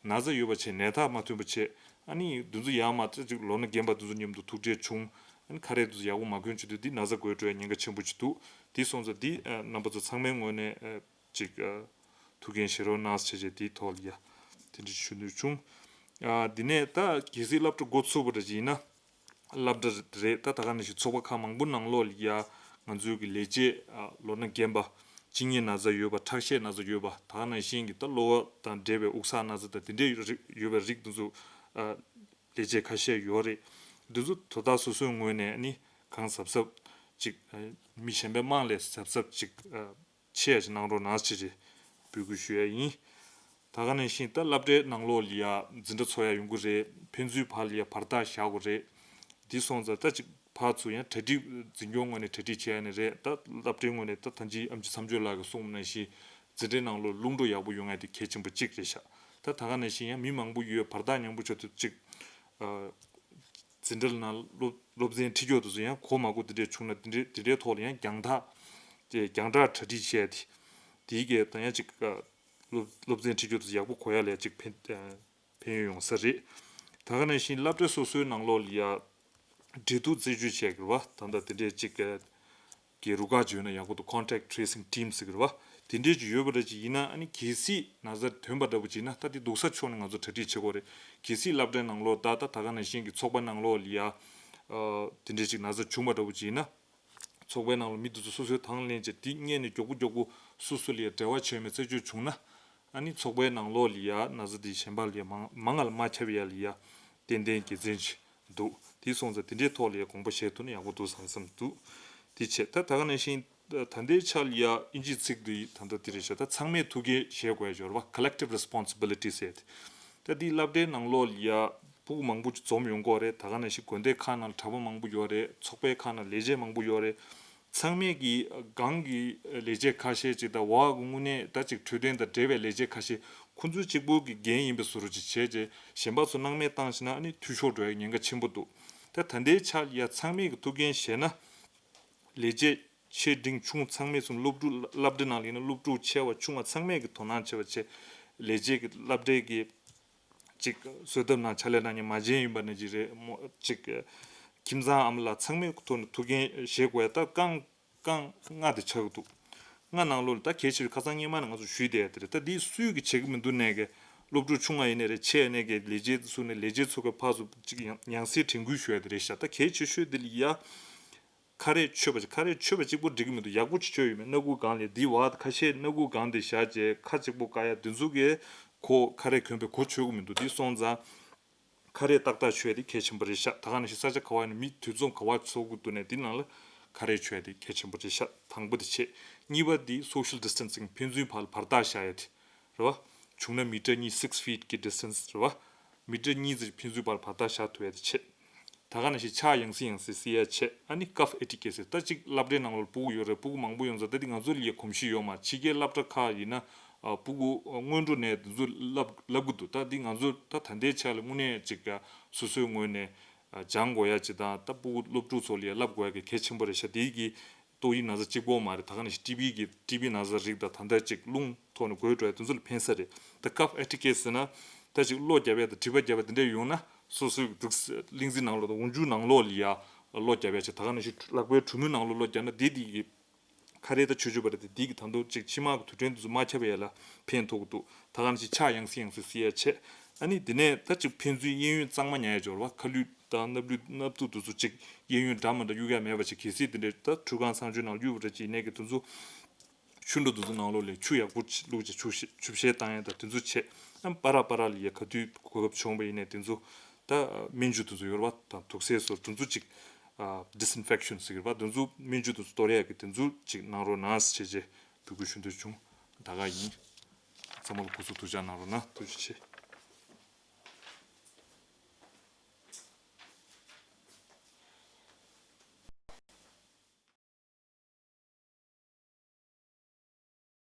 ན་ཚ་ཡོད་པ་བྱས། ནད་རྟགས་མ་ཐོན་པ་བྱས། ཨ་ནི་དེ་ཚོ་ཡར་མར་ཅིག་ལོ་ན་རྒན་པ་དེ་ཚོ་མཉམ་དུ་ཐུག་འཕྲད་བྱུང་། ཨ་ནི་ཁ་རས་དེ་ཚོ་ཡག་པོ་མ་གྱོན་བྱེད་དུས་དེ་ན་ཚ་འགོས་འགྲོ་ཡ་ཉེན་ཁ་ཆེན་པོ་ཅིག་འདུག་དེ་སོང་ཙང་དེ་རྣམ་པ་ཚོ་ཚང་མའི་ངོས་ནས་ཅིག་ཐུགས་འགན་བཞེས་རོགས་གནང་ཟེར་བྱས་དེའི་ཐོག་ལ་ཡ་དེ་འདྲ་ཞུ་འདོད་བྱུང་། ཨ་དེ་ནས་ད་གལ་སྲིད་སློབ་གྲྭ་འགོ་ཚུགས་པ་འདྲ་ཅིག་ཡིན་ན། སློབ་གྲྭ་རེད། ད་ད་ག་ནང་བཞིན་ཚོགས་པ་ཁག་མང་པོ་ནང་ལོགས་ལ་ཡ་ང་ཚོའི་གི་ལས་བྱེད་ཨ་ལོ་ན་རྒན་པ། གཅིན་སྙི་ན་ཚ་ཡོད་པ། ཁྲག་ཤེད་ན་ཚ་ཡོད་པ། ད་ག་ནང་བཞིན་གྱི་ད་གློ་བ་དང་འབྲེལ་བའི་དབུགས་བསགས་ན་ཚ་དང་དེ་འདྲའི་རིགས་ཡོད་པའི་རིགས་དེ་ཚོ་ཨ་ལས་བྱེད་ཁ་ཤས་ཡོད་རེད། དེ་ཚོ་དོ་བདག་སོ་སོའི་ངོས་ནས་ནི་གང་གཟབ་གཟབ་ཅིག་ཨ་མི་གཞན་པའི་དམངས་ལས་གཟབ་གཟབ་ཅིག་ཨ་ཆེ་ཡ་ཅིག་གནང་རོགས་གནང་ཞེས་རེ་འབོད་སྐུལ་ཞུ་ཡ་ཡིན། ད་ག་ནང་བཞིན་ད་སློབ་གྲྭའི་ནང་ལོགས་ལ་ཡ་འཛིན་གྲྭ་ཚོགས་ཡ་ཡོང་གི་རེད། ཕན་ཚུན་བར་ལ་ཡ་བར་ཐག་བཞག་དགོས་རེད། འདི་སོང་ཙང་ད་ཅིག་ཕར་ཚུར་ཡང་གྲ་སྒྲིག་འཛིན་སྐྱོང་ངོས་ནས་གྲ་སྒྲིག་བྱས་ཡ་ནི་རེད། ད་སློབ་གྲྭའི་ངོས་ནས་ད་ད་ཅི་ཨམ་ཆི་མཚམས་སྦྱོར་ལགས་ཀྱིས་གསུངས་པ་ནང་བཞིན་འཛིན་གྲྭའི་ནང་ལོགས་རླུང་འགྲོ་ཡག་པོ་ཡོང་ཡ་དེ་གལ་ཆེན་པོ་གཅིག་རེད་ཤག་ད་ད་ག་ནང་བཞིན་ཡང་མི་མང་པོ་ཡོད། བར་ཐག་ཉུང་པོ་བྱས་ཏེ་ཅིག་ཨ། འཛིན་གྲྭ་ནང་སློབ་སློབ་ཚན་ཁྲིད་རྒྱུ་དེ་ཚོ་ཡང་གོ་མ་གོ་དེ་འདྲས་བྱུང་ན་དེ་འདྲས་དེ་འདྲའི་ཐོག་ལ་ཡང་རྒྱང་ཐག་དེ་རྒྱང་བསྒྲགས་གྲ་སྒྲིག་བྱས་ཏེ། དེའི་གས་ད་ཡང་ཅིག་སློབ་སློབ་ཚན་ཁྲིད་རྒྱུ་དེ་ཚོ་ཡག་པོ་གོ་ཡ་ལ་ཅིག་ཕན་ཕན་ཡོན་ཡོང་ས་རེད། ད་ག་ནང་བཞིན་སློབ་གྲྭ་སོ་སོའི་ནང་ལོགས་ལ་ཡ་འབྲེལ་གཏུག་རྩད་གཅོད་བྱས་ཀྱི་རེད་བ། ད་ལྟ་དེ་འདྲས་ཅིག་གི་རུ་ཁག་བརྗོད་ན་ཡག་པོ་འདུག Contact Tracing Team ཟེར་གི་རེད་བ། དེ་འདྲས་ཅིག་ཡོད་པ་འདྲ་ཅིག་ཡིན་ན། ཨ་ནི་གལ་སྲིད་ན་ཚ་ཐོན་པ་འདྲ་པོ་ཅིག་ཡིན་ན་ད་དེ་སྡུག་ས་ཕྱོགས་ནས་ང་ཚོ་གྲ་སྒྲིག་བྱེད་དགོས་རེད། གལ་སྲིད་སློབ་གྲྭའི་ནང་ལོགས་ད་ད་ད་ག་ནང་བཞིན་གྱི་ཚོགས་པ་ནང་ལོགས་ལ་ཡ་ཨ་དེ་འདྲས་ཅིག་ན་ཚ་བྱུང་བ་འདྲ་པོ་ཅིག་ཡིན་ན། ཚོགས་པའི་ནང་ལ་མི་དེ་ཚོ་སོ་སོའི་དང་ལེན་བྱས་དེ་སྔོན་ནས་མགྱོགས་པོ་མགྱོགས་པོ་སོ་སོ་ལ་ཡ་འབྲེལ་བ་བྱས་མེད་རྩད་གཅོད་བྱུང་ན། ཨ་ནི་ཚོགས་པའི་ནང་ལོགས་ལ་ཡ་ན་ཚ་དེ་གཞན་པ་ལ་ཡ་མང་མང་ང་ལ་མ་ཁྱབ་ཡ་ལ་ཡ་ཏན་ཏན་དགེ་མཚན་ཅིག་འདུག་དེ་སོང་ཙང་དེ་འདྲའི་ཐོག་ལ་ཡ་དགོངས་པ་བཞེས་ཐུབ་ན་ཡག་པོ་འདུག་བསམ་བསམ་འདུག་དེ་བྱས་ད་ད་ག་ནང་བཞིན་ད་ལྟའི་ཆ་ལ་ཡ་དབྱིན་ཇིའི་ཚིག་འདི་ད་ལྟ་དེ་རེད་ཤག་ད་ཚང་མས་ཐུགས་འགན་བཞེས་དགོས་ཡ་ཡོད་རེད་བ། Collective Responsibility ཟེར་ཏེ། ད་འདི་སློབ་གྲྭའི་ནང་ལོགས་ལ་ཡ་ཕྲུ་གུ་མང་པོ་ཅིག་འཛོམས་ཡོང་གི་ཡོད་རེད། ད་ག་ནང་བཞིན་དགོན་སྡེ་ཁག་ནང་ལ་གྲྭ་པ་མང་པོ་ཡོད་རེད། ཚོགས་པའི་ཁག་ནང་ལས་བྱེད་མང་པོ་ཡོད་རེད། ཚང་མས་ཀྱི་སྒང་གི་ལས་བྱེད་ཁ་ཤས་ཅིག་དང་འོག་གི་དངོས་གནས་ད་ཅིག་འཕྲོད་བསྟེན་དང་འབྲེལ་བའི་ལས་བྱེད་ཁ་ཤས་ཁོང་ཚོ་གཅིག་པུ་གི་འགན་ཡིན་པའི་བཟོ་འདྲ་ཅིག་བྱས་རྗེས་གཞན་པ་ཚོ་སྣང་མེད་བཏང་ཕྱིན་ན་ཨ་ནི་འཐུས་ཤོར་འགྲོ་ཡའི་ཉེན་ཁ་ཆེན་པོ་འདུག་ད་ད་ལྟའི་ཆ་ལ་ཡ་ཚང་མས་ཀྱི་ཐུགས་འགན་བཞེས་ན། ལས་བྱེད་ཆེ་འབྲིང་ཆུང་ཚང་མས་སོང་སློབ་ཕྲུག་སློབ་གྲྭ་ནང་ལ་ཡིན་ན་སློབ་ཕྲུག་ཆེ་བ་ཆུང་བ་ཚང་མས་ཀྱི་དོ་སྣང་བྱེད་པ་བྱེད། ལས་བྱེད་ཀྱི་སློབ་གྲྭའི་གི་ཅིག་གསོལ་ཐབ་ནང་ཕྱག་ལས་གནང་མཁན་མ་བྱན་ཡིན་པ་ནང་བཞིན་རེད་མོ། ཅིག་ཁྱིམ་ཚང་ཨ་མ་ལགས་ཚང་མས་ཐོག་ནས་ཐུགས་འགན་བཞེས་དགོས་ཡ་ད་རྐང་རྐང་ལྔ་དེ་ཆགས་ཀྱི་འདུག་ལྔ་ནང་ལོགས་ལ་ད་གལ་ཆེ་བའི་ཁ་སང་སྔོན་མ་ནས་ང་ཚོ་ཞུས་བསྡད་ཡ་དེ་རེད། ད་འདི་སུས་ཀྱི་བྱེད་ཀྱི་མི་འདུག་ནས་ཀྱི་སློབ་ཕྲུག་ཆུང་བ་ཡིན་ནའི་རེད། ཆེ་ཡིན་ནའི་ཀྱི་ལས་བྱེད་ཚོ་ནས་ལས་བྱེད་ཚོ་གི་ཕར་ཚུར་ཅིག་ཡང་ཡང་སེ་དྲན་སྐུལ་ཞུ་ཡ་དེ་རེད་ཤག་ད་གལ་ཆེ་ཤོས་དེ་ལ་ཡ། ཁ་རས་མཆོད་པ་ཅིག་ཁ་རས་མཆོད་པ་གཅིག་པོ་འགྲིག་གི་མི་འདུག་ཡག་པོ་ཅིག་མཆོད་ཡོད་མེད། སྣ་ཁུག་སྒང་ལ་འདི་བ་ཁ་ཤས་སྣ་ཁུག་སྒང་དེ་བཞག་རྗེས་ཁ་གཅིག་པོ་བཀག་ཡ་དེ་ཚོ་གིས་གོ་ཁ་རས་གྱོན་པའི་གོ་ཆོད་གི་མི་འདུག་དེ་སོང་ཙང་ཁ་རས་ཏག་ཏག་མཆོད་ཡ་དེ་གལ་ཆེན་པོ་རེད་ཤག་ད་ག་ནང་བཞིན་ས་ཆ་ག་བ་ཡིན་ན་མི་དུས་ཚོད་ག་བ་ཚོགས་ཀྱི་འདུག་ནས་དེ་ནང་ལ་ཁ་རས་མཆོད་ཡ་དེ་གལ་ཆེན་པོ་རེད་ཤག་དང་པོ་དེ་བྱས། གཉིས་པ་དེ་social distancing ཕན་ཚུན་བར་ལ་བར་ཐག་བཞག་ཡ་དེ། རེད་བ། བྱུང་ན་མི་ཊར་གཉིས་six feet གི་distance རེད་བ། མི་ཊར་གཉིས་ཙམ་ཕན་ཚུན་བར་བར་ཐག་བཞག་ཐུབ་ཡ་དེ་བྱེད། ད་ག་ནང་བཞིན་ཕྱག་ཡང་སེ་ཡང་སེ་བསིལ་ཡ་བྱེད། ཨ་ནི་cuff etiquette ཟེར་ད་ཅིག་སློབ་གྲྭའི་ནང་ལོགས་ཕྲུ་གུ་ཡོད་རེད། ཕྲུ་གུ་མང་པོ་ཡོང་ཙང་ད་འདི་ང་ཚོ་ལ་ཡ་གོམས་གཤིས་ཡོད་མ། ཕྱི་རྒྱལ་སློབ་གྲྭ་ཁག་ཡིན་ན་ཨ་ཕྲུ་གུ་སྔོན་འགྲོ་ནས་དེ་ཚོ་བསླབ་བསླབ་གི་འདུག་ད་འདི་ང་ཚོ་ད་ད་ལྟའི་ཆ་ལ་དངོས་གནས་ཅིག་སོ་སོའི་ངོས་ནས་སྦྱང་དགོས་ཡ་ཅིག་དང་ད་ཕྲུ་གུ་སློབ་ཕྲུག་ཚོ་ལ་ཡ་བསླབ་དགོས་ཡ་གི་གལ་ཆེན་པོ་རེད་ཤག་དེའི་གི་ཏོག་དབྱིབས་ན་ཚ་གཅིག་པོ་མ་རེད། ད་ག་ནང་བཞིན་ཊི་བི་གི་ཊི་བི་ན་ཚ་རིགས་དང་ད་ལྟ་ཅིག་རླུང་ཐོག་ནས་འགོས་འགྲོ་ཡ་དེ་ཚོ་ལ་ཕན་ས་རེད། ད་cuff etiquette ཟེར་ན་ད་ཅིག་གློ་རྒྱབ་ཡ་དང་དྲེག་པ་རྒྱབ་ཡ་དེ་འདྲ་ཡོང་ན་སོ་སོའི་འདུག་གླིང་རྩའི་ནང་ལོགས་དང་འོག་འཇུག་ནང་ལོགས་ལ་ཡ་གློ་རྒྱབ་ཡ་ཅིག་ད་ག་ནང་བཞིན་ལག་པའི་གྲུ་མོའི་ནང་ལོགས་གློ་རྒྱབ་ན་དེ་དེ་གི་ཁ་རས་ད་ཆོད་ཆོད་པ་རེད་དེ་དེ་གི་ད་དུང་ཅིག་མཆིལ་མ་གི་དུག་ཕྲན་དེ་ཚོ་མ་ཁྱབ་པ་ཡ་ལ་ཕན་ཐོགས་ཀྱི་འདུག་ད་ག་ནང་བཞིན་ཕྱག་ཡང་སེ་ཡང་སེ་བསིལ་ཡ་བྱེད། ཨ་ནི་དེ་ནས་ད་ཅིག་ཕན་ཚུན་གཡས་གཡོན་གཙང་མ་ཉར་ཡ་སྦྱོར་བ། ཁ་ལུད་དང་སྣབས་ལུད་སྣབས་ཐུག་དེ་ཚོ་ཅིག་གཡས་གཡོན་འདྲ་མི་འདྲ་གཡུག་ཡ་མེད་པ་ཅིག་གལ་སྲིད་དེ་འདྲའི་ད་ཁྲུས་ཁང་གསང་སྤྱོད་ནང་གཡུག་པ་འདྲ་ཅིག་ཡིན་ནའི་གི་དེ་ཚོ་ཆུ་འགྲོ་དེ་ཚོ་ནང་ལོགས་ལ་ཆུ་ཡག་པོ་ཅིག་བླུགས་བྱས་ཆུ་བཤལ་ཆུ་བཤལ་བཏང་ཡ་དང་དེ་ཚོ་བྱེད། ཨ་ནི་པ་ར་པ་ར་ལ་ཡ་ག་དུས་གོ་སྐབས་བྱུང་བ་ཡིན་ནའི་དེ་ཚོ་ད་སྨན་ཆུ་དེ་ཚོ་ཡོད་རེད་བ། དང་དུག་སེལ་སོགས་དེ་ཚོ་ཅིག་ཨ་disinfection ཟེར་གི་རེད་བ། དེ་ཚོ་སྨན་ཆུ་དེ་ཚོ་གཏོར་ཡ་གི་དེ་ཚོ་ཅིག་གནང་རོགས་གནང་ཟེར་བྱས་བྱས་འབོད་སྐུལ་ཞུ་འདོད་བྱུང་། ད་ག་ཡིན། ཚང་མ་ལ་སྐུ་གཟུགས་ཐུགས་ཅག་གནང་རོགས་གནང་། ཐུགས་རྗེ་ཆེ།